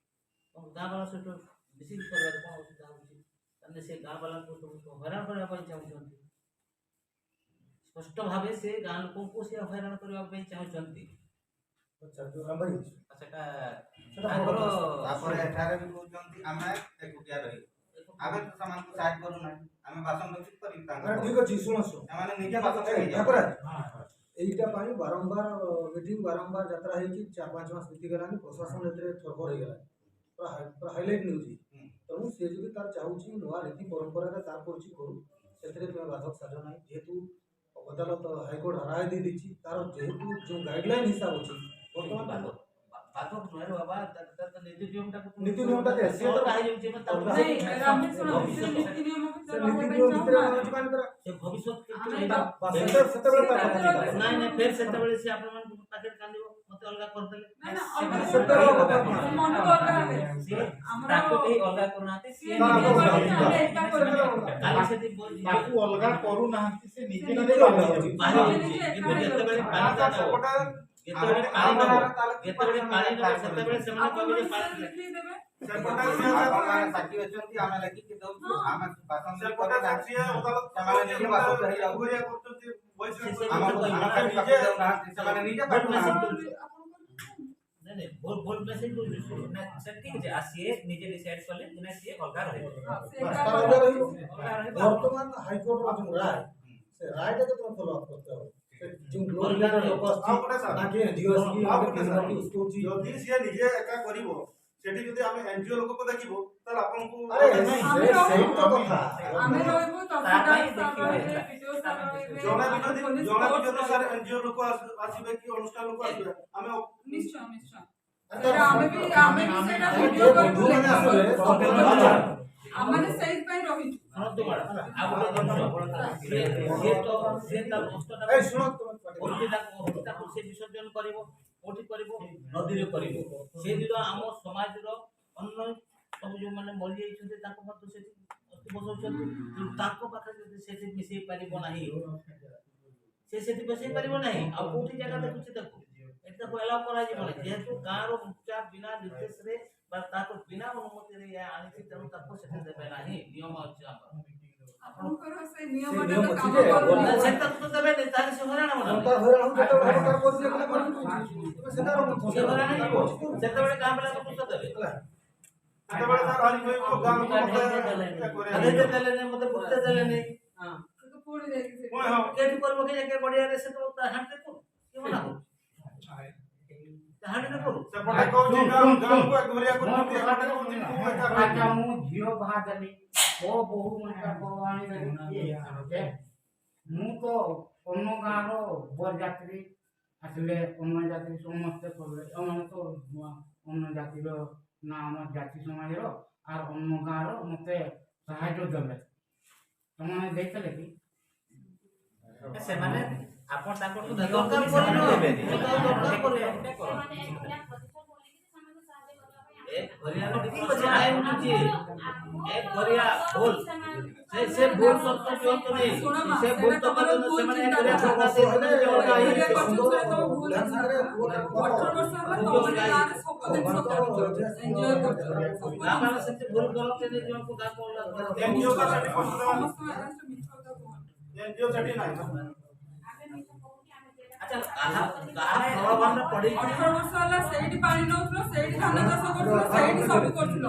ଏବଂ ଗାଁ ବାଲା ସହିତ ମିଶିକି କରିବାରେ କ'ଣ ଅସୁବିଧା ହେଉଛି? ତାହେଲେ ସେ ଗାଁ ବାଲାଙ୍କୁ ସବୁ ହଇରାଣ କରିବା ପାଇଁ ଚାହୁଁଛନ୍ତି। ସ୍ପଷ୍ଟ ଭାବେ ସେ ଗାଁ ଲୋକଙ୍କୁ ସେ ହଇରାଣ କରିବା ପାଇଁ ଚାହୁଁଛନ୍ତି। ଆଚ୍ଛା, ଯୋଉ ରାମ ଭାଇ, ଆଉ ସେଟା ସେଟା ତାଙ୍କର ହବ। ତାପରେ ଏଠାରେ ବି କହୁଛନ୍ତି ଆମେ ଏକୁଟିଆ ରହିବୁ, ଆମେ ତ ସେମାନଙ୍କୁ ସାହାଯ୍ୟ କରୁନାହିଁ, ଆମେ ବାସନ ଧୋଇଛୁ କରିବୁ ତାଙ୍କ ନା, ଘରେ। ଠିକ ଅଛି, ଶୁଣ, ଶୁଣ। ସେମାନେ ନିଜେ ବାସନ ଧୋଇବେ। ଠାକୁର, ଏଇଟା ପାଇଁ ବାରମ୍ବାର ମିଟିଂ, ବାରମ୍ବାର ଯାତ୍ରା ହେଇକି ଚାରି ପାଞ୍ଚ ମାସ ବିତିଗଲାଣି, ପ୍ରଶାସନ ଏଥିରେ ଥରପର ହେଇଗଲାଣି, ପୁରା ହାଇ-, ପୁରା ହାଇଲାଇଟ୍ ନ୍ୟୁଜ୍। ହୁଁ। ତେଣୁ ସେ ଯଦି ତାର ଚାହୁଁଛି ନୂଆ ରୀତି ପରମ୍ପରାରେ ତାର କରୁଛି କରୁ, ସେଥିରେ ତୁମେ ବାଧକ ସାଜ ନାହିଁ। ଯେହେତୁ ଅଦାଲତ, ହାଇକୋର୍ଟ ରାୟ ଦେଇ ଦେଇଛି, ତାର ଯେହେତୁ ଯୋଉ ଗାଇଡଲାଇନ୍ ହିସାବ ଅଛି, ବର୍ତ୍ତମାନ ବାଧକ, ବା- ବାଧକ ନୁହେଁ ରେ ବାବା, ତା- ତା- ତା ନୀତି ନିୟମଟାକୁ ନୀତି ନିୟମଟା ଯେ, ସିଏ ତ ଅଲଗା ହେଇଯାଉଛି, ମାନେ ତାକୁ ଅଲଗା ନାଇଁ, ହେଇଯାଉଛି। ରାମେଶ୍ୱର ସେ ବିଷୟରେ ନୀତି ନିୟମ ଭିତରେ ସେ ନୀତି ରହିବା ନିୟମ ପାଇଁ ଭିତରେ ଚାହୁଁନାହାନ୍ତି। ରହିଛି, ମାନେ ପୁରା ସେ ଭବିଷ୍ୟତ ଆମେ କ୍ଷେତ୍ରରେ ତା- ବା- ସେଟା- ସେତେବେଳେ ତା କଥା ସେତେବେଳେ ଥିଲା। ନାଇଁ ନାଇଁ, ଫେର ସେତେବେଳେ ସେ ଆପଣମାନଙ୍କୁ ପାଖରେ କାନ୍ଦିବ, ମତେ ଅଲଗା କରିଦେଲେ। ନା, ନା, ସେ ଅଲଗା ସେତେବେଳେ କରିଦେଲେ। କଥା ନୁହଁ। ମନକୁ ଅଲଗା ହେବେ। ସିଏ ଆମର ତାକୁ କେହି ଅଲଗା କରୁନାହାନ୍ତି, ସିଏ ସିଏ ନା, ନିଜେ ନା, କରିକି ନା, ଆମେ ନା, ଏକା ନା, କରିଦେବା। ନା, ନା। କାଲି ସେଠି ବ- ତାକୁ ଅଲଗା କରୁନାହାନ୍ତି, ସେ ନିଜେ ସେ ନିଜେ ନିଜେ ଅଲଗା ହଉଛି। ବାହାରି ନିଜେ ହଉଛି, ନିଜେ କିନ୍ତୁ ଏକା ଯେତେବେଳେ ହେଇଯାଉଛି। ପାଣି ତାର ଦବ, ସେପଟେ ଯେତେବେଳେ ପାଣି ଆପଣମାନେ ଦବ, ତାହେଲେ ଯେତେବେଳେ ପାଣି ଦବ, ସେତେବେଳେ ସେମାନେ ଆପଣ କହିବେ ଯେ ହିସାବରେ ପାଣି ଲେଖିକି ଦେବେ। ସେପଟେ ସିଏ ଆପଣମାନେ ସାକ୍ଷୀ ଅଛନ୍ତି, ଆମେ ଲେଖିକି ଦଉଛୁ, ହଁ। ଆମେ ବାସନ ସେପଟେ କରିବୁ ନାହିଁ। ସିଏ ଅଦାଲତ ସେମାନେ ନିଜେ ବାସନ ଧୋଇ ଯାଉଛନ୍ତି। ଘୁରିଆ କରୁଛନ୍ତି, ବୟସ ସେ- ସେ ଆମ କଥା କହିବେ ଆମେ ନା। ଖାଲି ବାକି ଦେଉନାହାନ୍ତି, ସେମାନେ ନିଜେ ଭୁଲ message ବାଟୁନାହାନ୍ତି। ଦଉଛନ୍ତି। ନାଇଁ ନାଇଁ, ଭୁଲ ଭୁଲ ମେସେଜ ଦଉଛି। ନା, ସେ ଠିକ ଅଛି, ଆଉ ସିଏ ନିଜେ ଡିସାଇଡ କଲେ ଯେ ନା, ସିଏ ଅଲଗା ରହିବ। ହଁ, ସେ ବାସ୍, ଏକା ତାର ଅଲଗା ରହିବ। ଅଲଗା ରହିବ। ବର୍ତ୍ତମାନ ହାଇକୋର୍ଟର ଯୋଉ ରାୟ, ସେ ରାୟଟାକୁ ତମେ ଫଲୋ ଅପ୍ କରିତେ ହବ। ସେ ଯୋଉ ଲୋନ୍ ଲେଟର ଲୋକ ଆଉ ଆସୁଛି, ଗୋଟେ ସାର୍, ନା କି ଏନଜିଓ ଆସୁଛି, ଆଉ ନା ଗୋଟେ କି ସାର୍, କିଏ ଆସୁଛି। ଯଦି ସିଏ ନିଜେ ଏକା କରିବ, ସେଠି ଯଦି ଆମେ ଏନଜିଓ ଲୋକକୁ ଦେଖିବୁ, ତାହେଲେ ଆପଣଙ୍କୁ ଆରେ, ନାଇଁ, ସେ- ସେଇ ତ କଥା। ଆମେ ରହିବୁ, ତା ପାଇଁ ତହସିଲଦାର ସାର୍ ଦେଖିବେ। ରହିବେ, ବିଡିଓ ସାର୍ ରହିବେ, ଜଣେ ବି ଯଦି ପୋଲିସ ଜଣେ ବି ଫୋର୍ସ ଯଦି ସାର୍ ରହିବେ। ଏନଜିଓ ଲୋକ ଆସ- ଆସିବେ କି ଅନୁଷ୍ଠାନ ଲୋକ ଆସିବେ, ଆମେ ନିଶ୍ଚୟ, ନିଶ୍ଚୟ। ଆରେ ଆମେ ବି, ଆମେ ବି ସେଇଟା ଭିଡ଼ିଓ କରିବୁ। ବନ୍ଧୁମାନେ ଆସିଲେ, ଆମମାନେ ସେଇଥିପାଇଁ ରହିଛୁ। ଶୁଣନ୍ତୁ ମ୍ୟାଡ଼ାମ, ଆଉ ଗୋଟେ ଜିନିଷ, ସିଏ, ସିଏ ତ, ସିଏ ତା କଷ୍ଟଟା ଏଇ ଶୁଣ, ତୁମେ ପାଟି କର। କୋଉଠି ତାକୁ, କୋଉଠି ତାକୁ ସେ ବିସର୍ଜନ କରିବ, କୋଉଠି କରିବ, ନଦୀରେ କରିବ। ସେ ଦିନ ଆମ ସମାଜର ଅନ୍ୟ ସବୁ ଯୋଉମାନେ ମରିଯାଇଛନ୍ତି ତାଙ୍କୁ ମଧ୍ୟ ସେଠି ଅସ୍ଥି ବସଉଛନ୍ତି। ତେଣୁ ତାଙ୍କ ପାଖରେ ଯଦି ସେଠି ମିଶେଇ ପାରିବ ନାହିଁ, ସେ ସେଠି ମିଶେଇ ପାରିବ ନାହିଁ। ଆଉ କୋଉଠି ଜାଗା ଦେଖୁଛି ତାକୁ, ଏଠି ତାକୁ ଆଲାଉ କରାଯିବ ନାହିଁ। ଯେହେତୁ ଗାଁର ମୁଖିଆ ବିନା ନିର୍ଦ୍ଦେଶରେ ବା ତାକୁ ବିନା ଅନୁମତିରେ ଏହା ଆଣିଛି, ତେଣୁ ତାକୁ ସେଠି ଦେବେ ନାହିଁ, ନିୟମ ଅଛି ଆମର। ଆପଣଙ୍କର ସେ ନିୟମଟା ତ କାମ କରୁନି। ସେଟା ତ ଦେବେନି, ତାହେଲେ ସେ ହଇରାଣ ହବ ନା? ସେଟା ହଇରାଣ ହବ, ଯେତେବେଳେ ହବ, ତାର କରିଦିଅ, କଲେ କରିଦିଅ। ସେଟା ହବ। ସେ ହଇରାଣ ହେଇଯିବ। ସେତେବେଳେ ଗାଁ ପିଲା ତ ବୁଝ ଦେବେ। ସେତେବେଳେ ତାର ହରି କହିବ, ଗାଁ ଲୋକ ମତେ ଇଏ କରିବା। ଆରେ, ଦେଲେନି, ମତେ ବୁଝ ଦେଲେନି। ହଁ। ସେ ତ ପୁଣି ଯାଇକି ସେ ପୁଣି ହଁ। କେମିତି କରିବ, କି ଏକେ ବଢ଼ିଆରେ ସେ ତ ତା ହାତରେ କଣ? କିଏ ମନା କରୁଛି? ତା ହାତରେ କଣ? ସେପଟେ କହୁଛି, ଗାଁ, ଗାଁକୁ ଆଗ ଭରିଆ କରୁଛନ୍ତି, ଏପଟେ କହୁଛି, ମୁଁ ଏକା ଆଚ୍ଛା, ରହିବି। ମୁଁ ଝିଅ ବାହା ଦେଲି, ମୋ ବୋହୂ ମତେ ପୁଅ ଆଣିଦେଲି, କିଏ ଆଣୁଛେ? ମୁଁ ତ ଅନ୍ୟ ଗାଁର ବରଯାତ୍ରୀ ଆସିଲେ, ଅନ୍ୟ ଯାତ୍ରୀ ସମସ୍ତେ କଲେ, ଏମାନେ ତ ନୂଆ, ଅନ୍ୟ ଜାତିର ନା, ଆମ ଜାତି ସମାଜର, ଆର୍ ଅନ୍ୟ ଗାଁର ମତେ ସାହାଯ୍ୟ ଦେଲେ। ତମେ ଦେଇଥିଲେ କି? ସେମାନେ, ଆପଣ ତାଙ୍କଠୁ ଦରକାର ପଡ଼ିଲେ ଦେବେନି। ଦରକାର ପଡ଼ିଲେ ସେମାନେ ଏଇଟା କରିବେ। ଏ କରିବା, ଠିକ୍ ଅଛି, ଆଇନ ବୁଝିଏ। ଏ କରିବା, ଭୁଲ। ସେ, ସେ ଭୁଲ ତଥ୍ୟ ଦିଅନ୍ତୁ ନାହିଁ। ସେ ଭୁଲ ତଥ୍ୟ ଦିଅନ୍ତୁ, ସେମାନେ ଏ କରିବା, ଅଠର ବର୍ଷ ହେଲା, ତମେ ଗାଁ ଗାଁରେ ସବୁ ଜିନିଷ କରୁଛ, ଏଞ୍ଜୟ କରୁଛ, ଗାଁ ମାନେ ସେମିତି ଭୁଲ କରନ୍ତିନି, ଜଣକୁ ଗାଁକୁ ଅଲଗା କରନ୍ତି। ଏନଜିଓ ବା ସେଠି କରୁଛନ୍ତି। ସମସ୍ତଙ୍କ ଆଗରେ ସେ ମିଛ କଥା କୁହନ୍ତି। ଏନଜିଓ ସେଠି ନାହିଁ। ଆଚ୍ଛା, କାହା, କାହା ପ୍ରଲୋଭନରେ ପଡ଼ିକି? ଅଠର ବର୍ଷ ହେଲା ସେଇଠି ପାଣି ନଉଥିଲ, ସେଇଠି ଧାନ ଚାଷ କରୁଥିଲ, ସେଇଠି ସବୁ କରୁଥିଲ।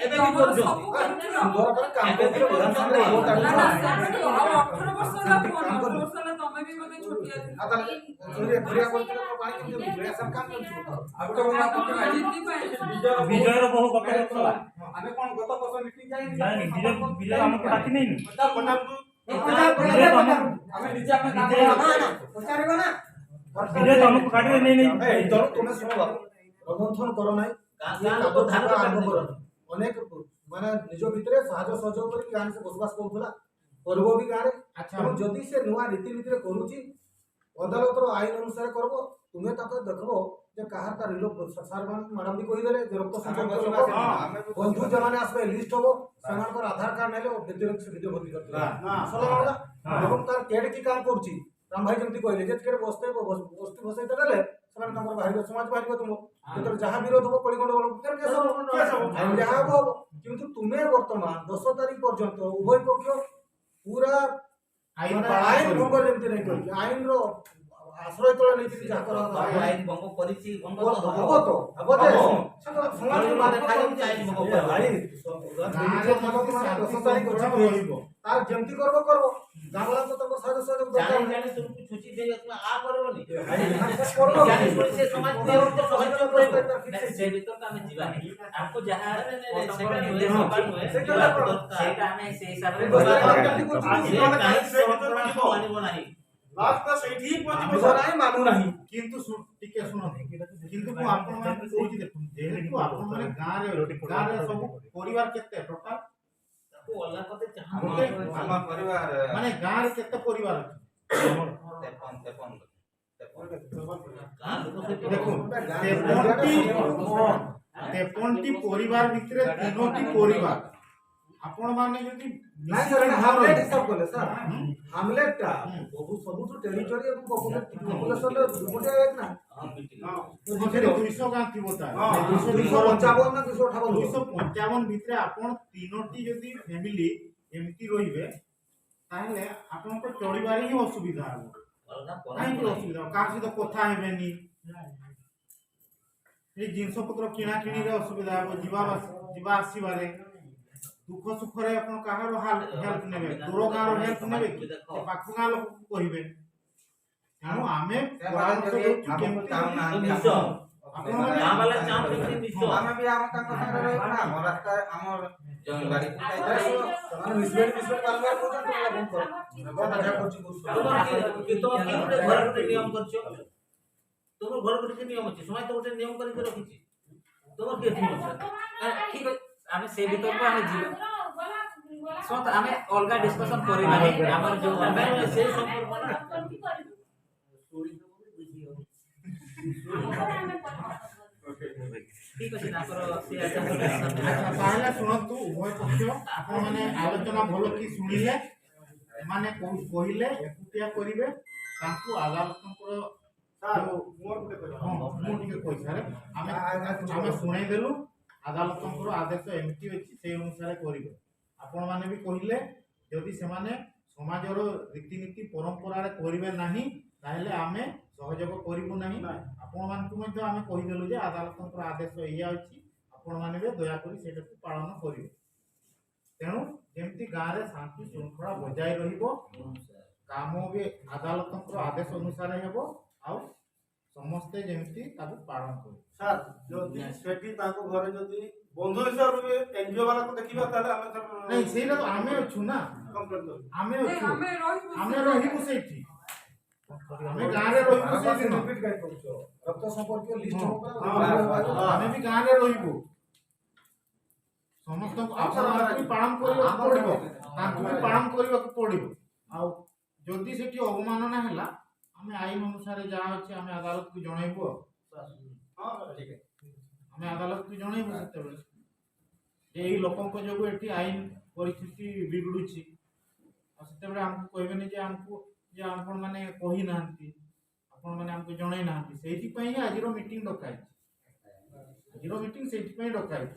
ଏବେ ବି ତମର କରୁଛନ୍ତି। ସବୁ କରୁଥିଲ। ସୁନ୍ଦର କରି କାମ କରୁଥିଲ, ବିଧାନସଭାରେ ଭୋଟ ଆଣିଲ। ନା, ନା, ସେବେଠୁ ଆଉ ଅଠର ବର୍ଷ ହେଲା କୁହନି, ଅଠର ବର୍ଷ ହେଲା ତମେ ବି ବୋଧେ ଛୋଟିଆ ଥିଲ। ଆଉ ତାହେଲେ ଚୋରିଆ, ଚୋରିଆ କରୁଥିଲ, ତ ପାଣି କେମିତି ଦଉଥିଲ? ଏ ସବୁ କାମ କରୁଥିଲ। ଆଉ ଗୋଟେ କଥା, ଜିତି ପାଇଁ। ବିଜୟର, ବିଜୟର ବହୁ କଥା କରୁଥିଲା। ଆମେ କଣ ଗତ ବର୍ଷ ମିଟିଂ ଯାଇନି? ଯାଇନି, ବିଜୟ, ବିଜୟ ଆମକୁ ଡାକି ନେଇନି। ପଚାର, ପଚାର। ବିଜୟ ତ ଆମ, ଆମେ ନିଜେ ଆମେ କାମ ବିଜୟ, କରିବା। ପଚାରିବ ନା? ବିଜୟ ତ ଆମକୁ ଗାଡ଼ିରେ ନେଇ ନେଇ। ଏ, ତମେ, ତମେ ଶୁଣ ବାବୁ। ମନ୍ଥନ କର ନାହିଁ। ଗାଁ, ଇଏ ଗାଁ ଲୋକ କାଗଜ ଧାର ଛପା ଆରମ୍ଭ ଦେବେନି। କର ନାହିଁ। ଅନେକ ମାନେ ନିଜ ଭିତରେ ସାହାଯ୍ୟ ସହଯୋଗ କରିକି ଗାଁ ସେ ବସବାସ କରୁଥିଲା, କରିବ ବି ଗାଁରେ। ଆଚ୍ଛା। ଏବଂ ଯଦି ସେ ନୂଆ ରୀତିନୀତିରେ କରୁଛି, ଅଦାଲତର ଆଇନ ଅନୁସାରେ କରିବ। ତୁମେ ତାକୁ ଦେଖିବ ଯେ କାହାର ତାର ରିଲୋ ସାର୍, ମ୍ୟାଡାମ ବି କହିଦେଲେ ଯେ ରକ୍ତ ସମ୍ପର୍କୀୟ ଲୋକ, ବନ୍ଧୁ ଯେମାନେ ଆସିବେ ଲିଷ୍ଟ ହବ, ସେମାନଙ୍କର ଆଧାର କାର୍ଡ ନେଲେ ଓ ଭିତରେ ସେ ଭିତରେ ଭର୍ତ୍ତି କରିଦେବେ। ସରିଲା କଥା। ଏବଂ ତାର କେଡେ କି କାମ କରୁଛି, ରାମ ଭାଇ ଯେମିତି କହିଲେ ଯେ କେଡେ ବସ୍ତେ ବସ୍ତି ବସେଇ ଦେଲେ ସେମାନେ ତାଙ୍କର ବାହାରିବ, ସମାଜ ବାହାରିବ। ତୁମ ଯେତେବେଳେ ଯାହା ବିରୋଧ ହବ, କଳିଗଣ୍ଡ ହବ, ଫେର କେସ୍ ହବ। ଯାହା ହବ ହବ। କିନ୍ତୁ ତୁମେ ବର୍ତ୍ତମାନ ଦଶ ତାରିଖ ପର୍ଯ୍ୟନ୍ତ ଉଭୟ ପକ୍ଷ ପୁରା ଆଇନ ମାନେ ପାଳନ ଆଇନ କରିବ। ଭଙ୍ଗ ଯେମିତି ନାହିଁ କରିକି, ଆଇନର ଆଶ୍ରୟ ତଳେ ନେଇକି ଯାହା କରା ହବ। ଆଇନ ଭଙ୍ଗ କରିଛି, ଭଙ୍ଗ ତ ହବ। ହବ ତ, ହବ ଯେ, ହବ। ସେ ତ ସମାଜ ମାନେ ଖାଲି ଆଇନ ଭଙ୍ଗ କରିବ। ଭାଇ, ଗାଁରେ ଯଦି ଶାନ୍ତି ଦଶ ତାରିଖ ଅଛି, ରହିବ। ତାର ଯେମିତି କରିବ, କରିବ। ଗାଁ ବାଲା ତ ତାଙ୍କ ସାହାଯ୍ୟ ସହଯୋଗ ଦରକାର। ଜାଣି ଜାଣି ତୁମକୁ ଛୁଚି ଦେଇ ରଖିଲା, ଆ କରିବନି। ଭାଇ, କରିବ। ଜାଣି ଶୁଣି ସେ ସମାଜ ଦେଇ ରଖିବ, ସମାଜ ଚୁପ ରହିବ। ନାଇଁ, ସେ ଭିତରେ ତ ଆମେ ଯିବାନି। ଆମକୁ ଯାହା ନାଇଁ, ନାଇଁ, ନାଇଁ, କଟକଣା ସେଇଟା ନିର୍ଦ୍ଦେଶ ନୁହେଁ, ଅଛି, ସେଇଟା ନୁହେଁ। ସେଇଟା ଆମେ ସେଇ ହିସାବରେ ଆଜି କରିବା। ନହେଲେ କାଲି ସେ କାହିଁ ସେ ଭିତରେ ସମାଜ ଯିବ। ଆଣିବ ନାହିଁ। ଲାଷ୍ଟ ତ ସେଇଠି ହିଁ ପହଞ୍ଚିବ, ସାର୍। ନାହିଁ, ମାନୁ ନାହିଁ। କିନ୍ତୁ ଶୁ-, ଟିକେ ଶୁଣନ୍ତୁ, କିନ୍ତୁ ମୁଁ ଆପଣମାନଙ୍କୁ କହୁଛି, ଦେଖନ୍ତୁ, ଯେହେତୁ ଆପଣମାନେ ଗାଁରେ, ଗାଁରେ ସବୁ ପରିବାର କେତେ ଟୋଟାଲ? ତାକୁ ଅଲଗା କରିଦେ, ଯାହା ଗୋଟେ ଆମ, ଆମ ପରିବାର ମାନେ ଗାଁରେ କେତେ ପରିବାର ଅଛି? ତେପନ, ତେପନ। ତେପନ। ଗାଁ ଲୋକ ସେଠି ଦେଖନ୍ତୁ, ତେପନଟି, ତେପନଟି ପରିବାର ଭିତରେ ତିନୋଟି ପରିବାର। ଆପଣମାନେ ଯଦି ନାଇଁ ସାର୍, ଏଇଟା ମିଶିକି ହାମଲେଟ ହିସାବ କଲେ ସାର୍। ହୁଁ। ହାମଲେଟ ଟା ହୁଁ। ସବୁ, ସବୁଠୁ ଟେରିଟୋରି ଏବଂ ପପୁଲେସନ ରେ ଗୋଟେ ଏକ ନା। ହଁ, ବୁଝିଲି। ହଁ, ସେଠି ଦୁଇଶହ ଗାଁ ଥିବ ତାହେଲେ। ହଁ, ଦୁଇଶହ ଦୁଇଶହ ପଞ୍ଚାବନ ନା ଦୁଇଶହ ଅଠାବନ। ଦୁଇଶହ ପଞ୍ଚାବନ ଭିତରେ ଆପଣ ତିନୋଟି ଯଦି ଫ୍ୟାମିଲି ଏମିତି ରହିବେ, ତାହେଲେ ଆପଣଙ୍କ ଚଳିବାରେ ହିଁ ଅସୁବିଧା ହବ। ଅଲଗା ପରମ୍ପରା କାହିଁକି ନାହିଁ। ଅସୁବିଧା ହବ? କାହା ସହିତ କଥା ହେବେନି, ଏଇ ଜିନିଷ ପତ୍ର କିଣା କିଣିରେ ଅସୁବିଧା ହବ, ଯିବା ଆସ-, ଯିବା ଆସିବାରେ। ଦୁଃଖ ସୁଖରେ ଆପଣ କାହାର ହେଲ୍ପ ନେବେ? ଦୂର ଗାଁର ହେଲ୍ପ ନେବେ କି? ସେ ପାଖ ଗାଁ ଲୋକକୁ କହିବେ। ତେଣୁ ଆମେ ପରାମର୍ଶ ଦଉଛୁ କେମିତି ମିଶ। ଆପଣମାନେ ଗାଁ ବାଲା ଚାହୁଁଛନ୍ତି ମିଶ। ଆମେ ବି ଆମ ତାଙ୍କ ସାଙ୍ଗରେ ରହିବୁ ନା, ଆମ ରାସ୍ତା, ଆମ ଜମିବାଡ଼ି। ସେମାନେ ମିଶିବେନି, ମିଶିବେନି ବାରମ୍ବାର କହୁଛନ୍ତି, ତମେ କଣ କର? ତମେ କି, କି, ତମେ କି ଗୋଟେ ଘର ଗୋଟେ ନିୟମ କରିଛ? ତମର ଘରକୁ ଟିକେ ନିୟମ ଅଛି, ସମାଜ ତ ଗୋଟେ ନିୟମ କରିକି ରଖିଛି, ତମର କିଏ ନିୟମ ଅଛି? ଆ, ଠିକ ଅଛି, ଆମେ ସେ ବିତର୍କ ଆମେ ଯିବା। ଶୁଣନ୍ତୁ, ଆମେ ଅଲଗା ଡିସ୍କସନ କରିବା, ନାହିଁ, ଆମର ଯୋଉ ଆମେ ସେ ସମ୍ପର୍କ ନା। ଠିକ ଅଛି, ତାଙ୍କର ସେ ଆଚ୍ଛା, ତାହେଲେ ଶୁଣନ୍ତୁ, ଉଭୟ ପକ୍ଷ ଆପଣମାନେ ଆଲୋଚନା ଭଲ କି ଶୁଣିଲେ। ଏମାନେ କହୁ- କହିଲେ ଏକୁଟିଆ କରିବେ, ତାଙ୍କୁ ଆଦାଲତଙ୍କର ସାର୍, ଯୋଉ- ମୋର ଗୋଟେ କହିବା। ହଁ, ମୁଁ ଟିକେ କହିସାରେ। ଆମେ ଆମେ ଶୁଣେଇଦେଲୁ, ଆଦାଲତଙ୍କର ଆଦେଶ ଏମିତି ଅଛି, ସେଇ ଅନୁସାରେ କରିବେ। ଆପଣମାନେ ବି କହିଲେ, ଯଦି ସେମାନେ ସମାଜର ରୀତିନୀତି ପରମ୍ପରାରେ କରିବେ ନାହିଁ, ତାହେଲେ ଆମେ ସହଯୋଗ କରିବୁ ନାହିଁ। ନାଇଁ। ଆପଣମାନଙ୍କୁ ମଧ୍ୟ ଆମେ କହିଦେଲୁ ଯେ ଆଦାଲତଙ୍କର ଆଦେଶ ଏଇଆ ଅଛି, ଆପଣମାନେ ବି ଦୟାକରି ସେଇଟାକୁ ପାଳନ କରିବେ। ତେଣୁ ଯେମିତି ଗାଁରେ ଶାନ୍ତି ଶୃଙ୍ଖଳା ବଜାୟ ରହିବ, କାମ ବି ଆଦାଲତଙ୍କର ଆଦେଶ ଅନୁସାରେ ହେବ, ଆଉ ସମସ୍ତେ ଯେମିତି ତାକୁ ପାଳନ କରିବେ। ସାର୍, ଯଦି ସେଠି ତାଙ୍କ ଘରେ ଯଦି ବନ୍ଧୁ ହିସାବରେ ଏନଜିଓ ବାଲାକୁ ଦେଖିବା, ତାହେଲେ ଆମେ ସାର୍ ନାଇଁ, ସେଇଟା ତ ଆମେ ଅଛୁ ନା, କମ୍ପ୍ଲେନ କରିବୁ। ଆମେ ଅଛୁ, ଆମେ ରହିବୁ ଆମେ ରହିବୁ ସେଇଠି, ଆମେ ଗାଁରେ ରହିବୁ ସେଇଦିନ। ରକ୍ତ ସମ୍ପର୍କୀୟ ଲିଷ୍ଟ ହଁ। ଉପରେ ହଁ। ଆମେ ବି ଗାଁରେ ରହିବୁ, ସମସ୍ତଙ୍କୁ ଆପଣମାନଙ୍କୁ ବି ପାଳନ କରିବାକୁ ପଡିବ, ତାଙ୍କୁ ବି ପାଳନ କରିବାକୁ ପଡିବ। ଆଉ ଯଦି ସେଠି ଅବମାନନା ହେଲା, ଆମେ ଆଇନ ଅନୁସାରେ ଯାହା ଅଛି ଆମେ ଆଦାଲତକୁ ଜଣେଇବୁ। ଆଉ ହଁ, ଠିକ ଅଛି। ଆମେ ଆଦାଲତକୁ ଜଣେଇବୁ ସେତେବେଳେ ଯେ ଏଇ ଲୋକଙ୍କ ଯୋଗୁଁ ଏଠି ଆଇନ ପରିସ୍ଥିତି ବିଗିଡୁଛି। ଆଉ ସେତେବେଳେ ଆମକୁ କହିବେନି ଯେ ଆମକୁ, ଯେ ଆପଣମାନେ କହିନାହାନ୍ତି, ଆପଣମାନେ ଆମକୁ ଜଣେଇନାହାନ୍ତି। ସେଇଥିପାଇଁ ହିଁ ଆଜିର ମିଟିଂ ଡକାଇଛି। ଆଜିର ମିଟିଂ ସେଇଥିପାଇଁ ଡକାଇଛି।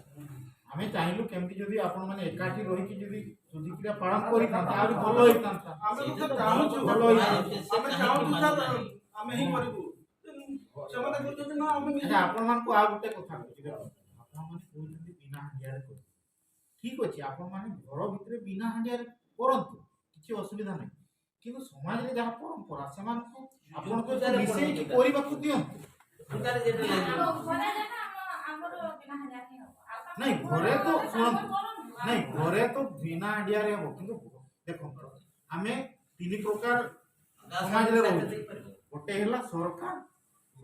ଆମେ ଚାହିଁଲୁ କେମିତି ଯଦି ଆପଣମାନେ ଏକାଠି ରହିକି ଯଦି ସୁଧିକ୍ରିୟା ପାଳନ କରିଥାନ୍ତେ, ଆହୁରି ଭଲ ହେଇଥାନ୍ତା। ଆମେ ତ ଚାହୁଁଛୁ, ଭଲ ହେଇଥାନ୍ତା। ଆମେ ଚାହୁଁଛୁ ସାର୍, ଆମେ ହିଁ କରିବୁ। ସେମାନେ କହୁଛନ୍ତି ନା, ଆମେ ଆଚ୍ଛା, ଆପଣମାନଙ୍କୁ ଆଉ ଗୋଟେ କଥା କହୁଛି, ଦେଖନ୍ତୁ, ଆପଣମାନେ କହୁଛନ୍ତି ବିନା ହାଣ୍ଡିଆରେ କରିବେ। ଠିକ ଅଛି, ଆପଣମାନେ ଘର ଭିତରେ ବିନା ହାଣ୍ଡିଆରେ କରନ୍ତୁ, କିଛି ଅସୁବିଧା ନାହିଁ। କିନ୍ତୁ ସମାଜରେ ଯାହା ପରମ୍ପରା, ସେମାନଙ୍କୁ ଆପଣଙ୍କୁ ମିଶେଇକି କରିବାକୁ ଦିଅନ୍ତୁ। ନାଇଁ, ଘରେ ତ ଶୁଣନ୍ତୁ, ନାଇଁ, ଘରେ ତ ବିନା ହାଣ୍ଡିଆରେ ହବ, କିନ୍ତୁ ଦେଖନ୍ତୁ, ଆମେ ତିନି ପ୍ରକାର ସମାଜରେ ରହୁଛୁ। ଗୋଟେ ହେଲା ସରକାର,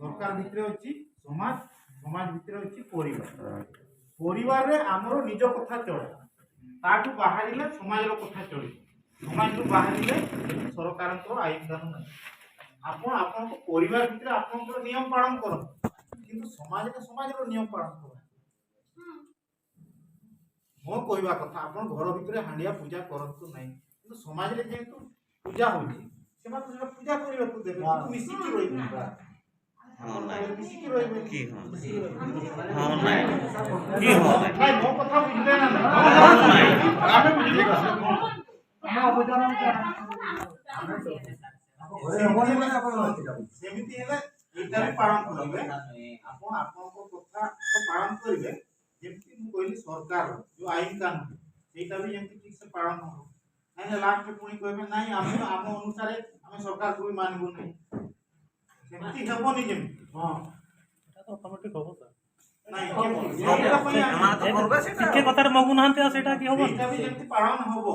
ସରକାର ଭିତରେ ଅଛି ସମାଜ, ସମାଜ ଭିତରେ ଅଛି ପରିବାର। ପରିବାରରେ ଆମର ନିଜ କଥା ଚଳେ, ତାଠୁ ବାହାରିଲେ ସମାଜର କଥା ଚଳିବ, ସମାଜରୁ ବାହାରିଲେ ସରକାରଙ୍କର ଆଇନ କାନୁନ ନାହିଁ। ଆପଣ ଆପଣଙ୍କ ପରିବାର ଭିତରେ ଆପଣଙ୍କର ନିୟମ ପାଳନ କରନ୍ତୁ, କିନ୍ତୁ ସମାଜରେ ସମାଜର ନିୟମ ପାଳନ କରନ୍ତୁ। ମୋ କହିବା କଥା, ଆପଣ ଘର ଭିତରେ ହାଣ୍ଡିଆ ପୂଜା କରନ୍ତୁ ନାହିଁ, କିନ୍ତୁ ସମାଜରେ ଯେହେତୁ ପୂଜା ହଉଛି, ସେମାନେ ତ ସେଟା ପୂଜା କରିବାକୁ ଦେବେ, କିନ୍ତୁ ମିଶିକି ରହିବେ। ହଁ, ନାଇଁ। ମିଶିକି ରହିବେ। କି ହଁ? ହଁ, ନାଇଁ। କି ହଁ, ନାଇଁ। ନାଇଁ, ମୋ କଥା ବୁଝିଲେ ନା ନାଇଁ? ହଁ, ନାଇଁ। ଆମେ ବୁଝିଲେ। ସେମିତି ହେଲେ, ସେମିତି ହେଲେ ଏଇଟା ବି ପାଳନ କରିବେ। ଆପଣ ଆପଣଙ୍କ କଥା ତ ପାଳନ କରିବେ, ଯେମିତି ମୁଁ କହିଲି, ସରକାର ଯୋଉ ଆଇନ କାନୁନ, ସେଇଟା ବି ଯେମିତି ଠିକ ସେ ପାଳନ ହବ। ନାଇଁ, ଲାଷ୍ଟରେ ପୁଣି କହିବେ, "ନାଇଁ, ଆମେ ଆମ ଅନୁସାରେ ଆମେ ସରକାରକୁ ବି ମାନିବୁ ନାହିଁ।" ସେମିତି ହେବନି ଯେମିତି। ହଁ, ଏଇଟା ତ ଅଟୋମେଟିକ ହବ ସାର୍। ନାଇଁ, କେମିତି? ସେଇଟା ପାଇଁ ଆମେ ସେମାନେ ତ କରିବେ ସେଇଟା। ଟିକେ କଥାରେ ମଗୁନାହାନ୍ତି, ଆଉ ସେଇଟା କି ହବ? ସେଇଟା ବି ଯେମିତି ପାଳନ ହବ।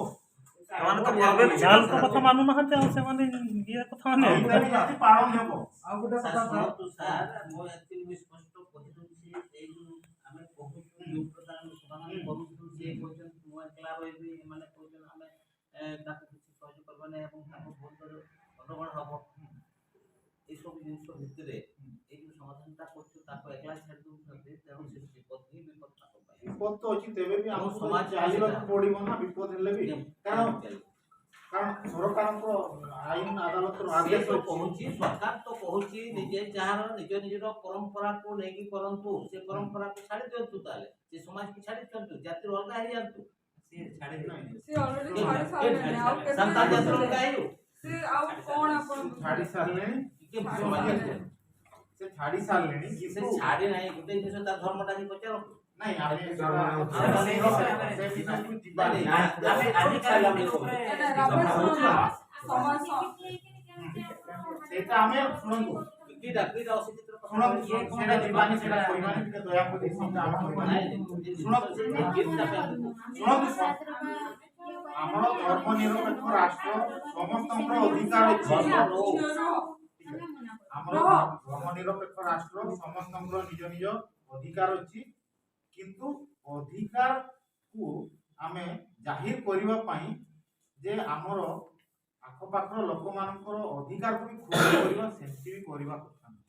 ସେମାନେ ତ କରିବେ ବି ଯାହା ସେଇଟା। ଲୋକ କଥା ମାନୁନାହାନ୍ତି, ଆଉ ସେମାନେ ଇଏ କଥା ମାନେ ସେଇଟା ବି ଯେମିତି ପାଳନ ହବ। ଆଉ ଗୋଟେ ସାର୍, କଥା ସାର୍, ଶୁଣନ୍ତୁ ସାର୍, ମୁଁ actually ବି ସ୍ପଷ୍ଟ କହିଦେଉଛି, ଏଇ ଯୋଉ ଆମେ କହୁଛୁ ଯୋଉ ପ୍ରକାର ସମାଧାନ କରୁଛୁ, ସେ କହୁଛନ୍ତି ମୁଁ ଏକଲା ରହିବି, ଏମାନେ କହୁଛନ୍ତି ଆମେ ଏ, ତାକୁ କିଛି ସହଯୋଗ କରିବା ନାହିଁ ଏବଂ ତାକୁ ବହୁତ ଜୋର ହଟ୍ଟଗୋଳ ହବ। ଏଇସବୁ ଜିନିଷ ଭିତରେ ଏଇ ଯୋଉ ସମାଧାନଟା କରୁଛୁ, ତାକୁ ଏକଲା ଛାଡ଼ି ଦଉଛନ୍ତି, ତେଣୁ ସେ ବିପଦ ହିଁ ବିପଦ ତାଙ୍କ ପାଇଁ। ବିପଦ ତ ଅଛି, ତେବେ ବି ଆମ ଆମକୁ ସମାଜ ଚାଲିବାକୁ ସେଟା ପଡିବ ନା, ବିପଦ ହେଲେ ବି। କେମିତି କାରଣ ଚାଲିବ? କାରଣ ସରକାରଙ୍କ ଆଇନ, ଆଦାଲତର ସେ ଆଦେଶ ତ ଅଛି। କହୁଛି, ସରକାର ତ କହୁଛି ନିଜେ ଯାହାର ନିଜ ନିଜର ପରମ୍ପରାକୁ ନେଇକି କରନ୍ତୁ, ସେ ପରମ୍ପରାକୁ ଛାଡ଼ି ଦିଅନ୍ତୁ, ତାହେଲେ ସେ ସମାଜକୁ ଛାଡ଼ି ଦିଅନ୍ତୁ, ଜାତିରୁ ଅଲଗା ହେଇଯାଆନ୍ତୁ। ସିଏ ଛାଡ଼ି ନାହିଁ। ସେ ଅଲରେଡି ଛାଡ଼ି ସାରିଲେଣି। ଆଉ କେତେ ସାନ୍ତାଳ ଜାତିରୁ ଅଲଗା ହେଇଯିବ। ସେ ଆଉ କଣ ଆପଣଙ୍କୁ ଛାଡ଼ି ସାରିଲେଣି। ଟିକେ ସମାଜ ସେ ଛାଡ଼ି ସାରିଲେଣି, ସେ କିନ୍ତୁ ଛାଡ଼ି ନାହିଁ, ଗୋଟେ ଜିନିଷ ତା ଧର୍ମଟା ହିଁ ପଚାରନ୍ତୁ। ନାଇଁ, ଆମେ ଆଉ ସେ ତାହେଲେ ବିଷୟକୁ ଯିବା ନାଇଁ, ନାହିଁ। ନାଇଁ, ଆମେ ଆଜି ଛାଡ଼ିଲା ବେଳକୁ ନାଇଁ, ନାଇଁ, ରାବଣ ଶୁଣ, ସମାଜ ସେଇଟା ଆମେ ଶୁଣନ୍ତୁ, କିଟା, କିଟା ଅଶିକ୍ଷିତ ଶୁଣନ୍ତୁ, ଶୁଣନ୍ତୁ, ସେଇଟା ଯିବାନି, ସେଇଟା କହିବାନି, ଟିକେ ଦୟା କରି ସେଇଟା ଆମେ କହିବାନି। ଶୁଣନ୍ତୁ, ଶୁଣନ୍ତୁ, ଶୁଣନ୍ତୁ, ଆମର ଧର୍ମ ନିରପେକ୍ଷ ରାଷ୍ଟ୍ର, ସମସ୍ତଙ୍କର ଅଧିକାର ଅଛି। ଆମର ଧର୍ମ ନିରପେକ୍ଷ ରାଷ୍ଟ୍ର, ସମସ୍ତଙ୍କର ନିଜ ନିଜ ଅଧିକାର ଅଛି, କିନ୍ତୁ ଅଧିକାରକୁ ଆମେ ଜାହିର କରିବା ପାଇଁ ଯେ ଆମର ଆଖପାଖର ଲୋକମାନଙ୍କର ଅଧିକାରକୁ ବି କ୍ଷୁଣ୍ଣ କରିବା, ସେମିତି ବି କରିବା କଥା ନୁହେଁ।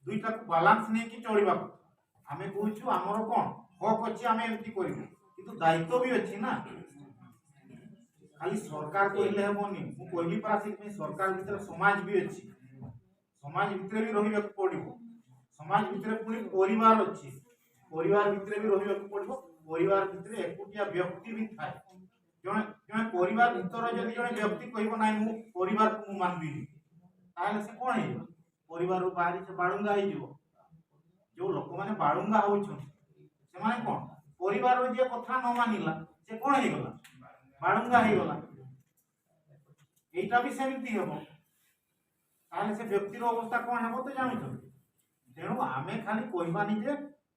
ଦୁଇଟାକୁ ବାଲାନ୍ସ ନେଇକି ଚଳିବା କଥା। ଆମେ କହୁଛୁ ଆମର କ'ଣ ହକ୍ ଅଛି, ଆମେ ଏମିତି କରିବୁ, କିନ୍ତୁ ଦାୟିତ୍ୱ ବି ଅଛି ନା। ଖାଲି ସରକାର କହିଲେ ହେବନି। ମୁଁ କହିଲି ପରା, ସେଥିପାଇଁ ସରକାର ଭିତରେ ସମାଜ ବି ଅଛି। ସମାଜ ଭିତରେ ବି ରହିବାକୁ ପଡ଼ିବ। ସମାଜ ଭିତରେ ପୁଣି ପରିବାର ଅଛି, ପରିବାର ଭିତରେ ବି ରହିବାକୁ ପଡ଼ିବ। ପରିବାର ଭିତରେ ଏକୁଟିଆ ବ୍ୟକ୍ତି ବି ଥାଏ। ଜଣେ ଜଣେ ପରିବାର ଭିତରେ ଯଦି ଜଣେ ବ୍ୟକ୍ତି କହିବ, "ନାଇଁ, ମୁଁ ପରିବାରକୁ ମୁଁ ମାନିବିନି", ତାହେଲେ ସେ କ'ଣ ହେଇଯିବ? ପରିବାରରୁ ବାହାରି ସେ ବାଳୁଙ୍ଗା ହେଇଯିବ। ଯୋଉ ଲୋକମାନେ ବାଳୁଙ୍ଗା ହଉଛନ୍ତି, ସେମାନେ କ'ଣ? ପରିବାରର ଯିଏ କଥା ନ ମାନିଲା, ସେ କ'ଣ ହେଇଗଲା? ବାଳୁଙ୍ଗା ହେଇଗଲା। ଏଇଟା ବି ସେମିତି ହେବ। ତାହେଲେ ସେ ବ୍ୟକ୍ତିର ଅବସ୍ଥା କ'ଣ ହେବ ତ ଜାଣୁଛନ୍ତି? ତେଣୁ ଆମେ ଖାଲି କହିବାନି ଯେ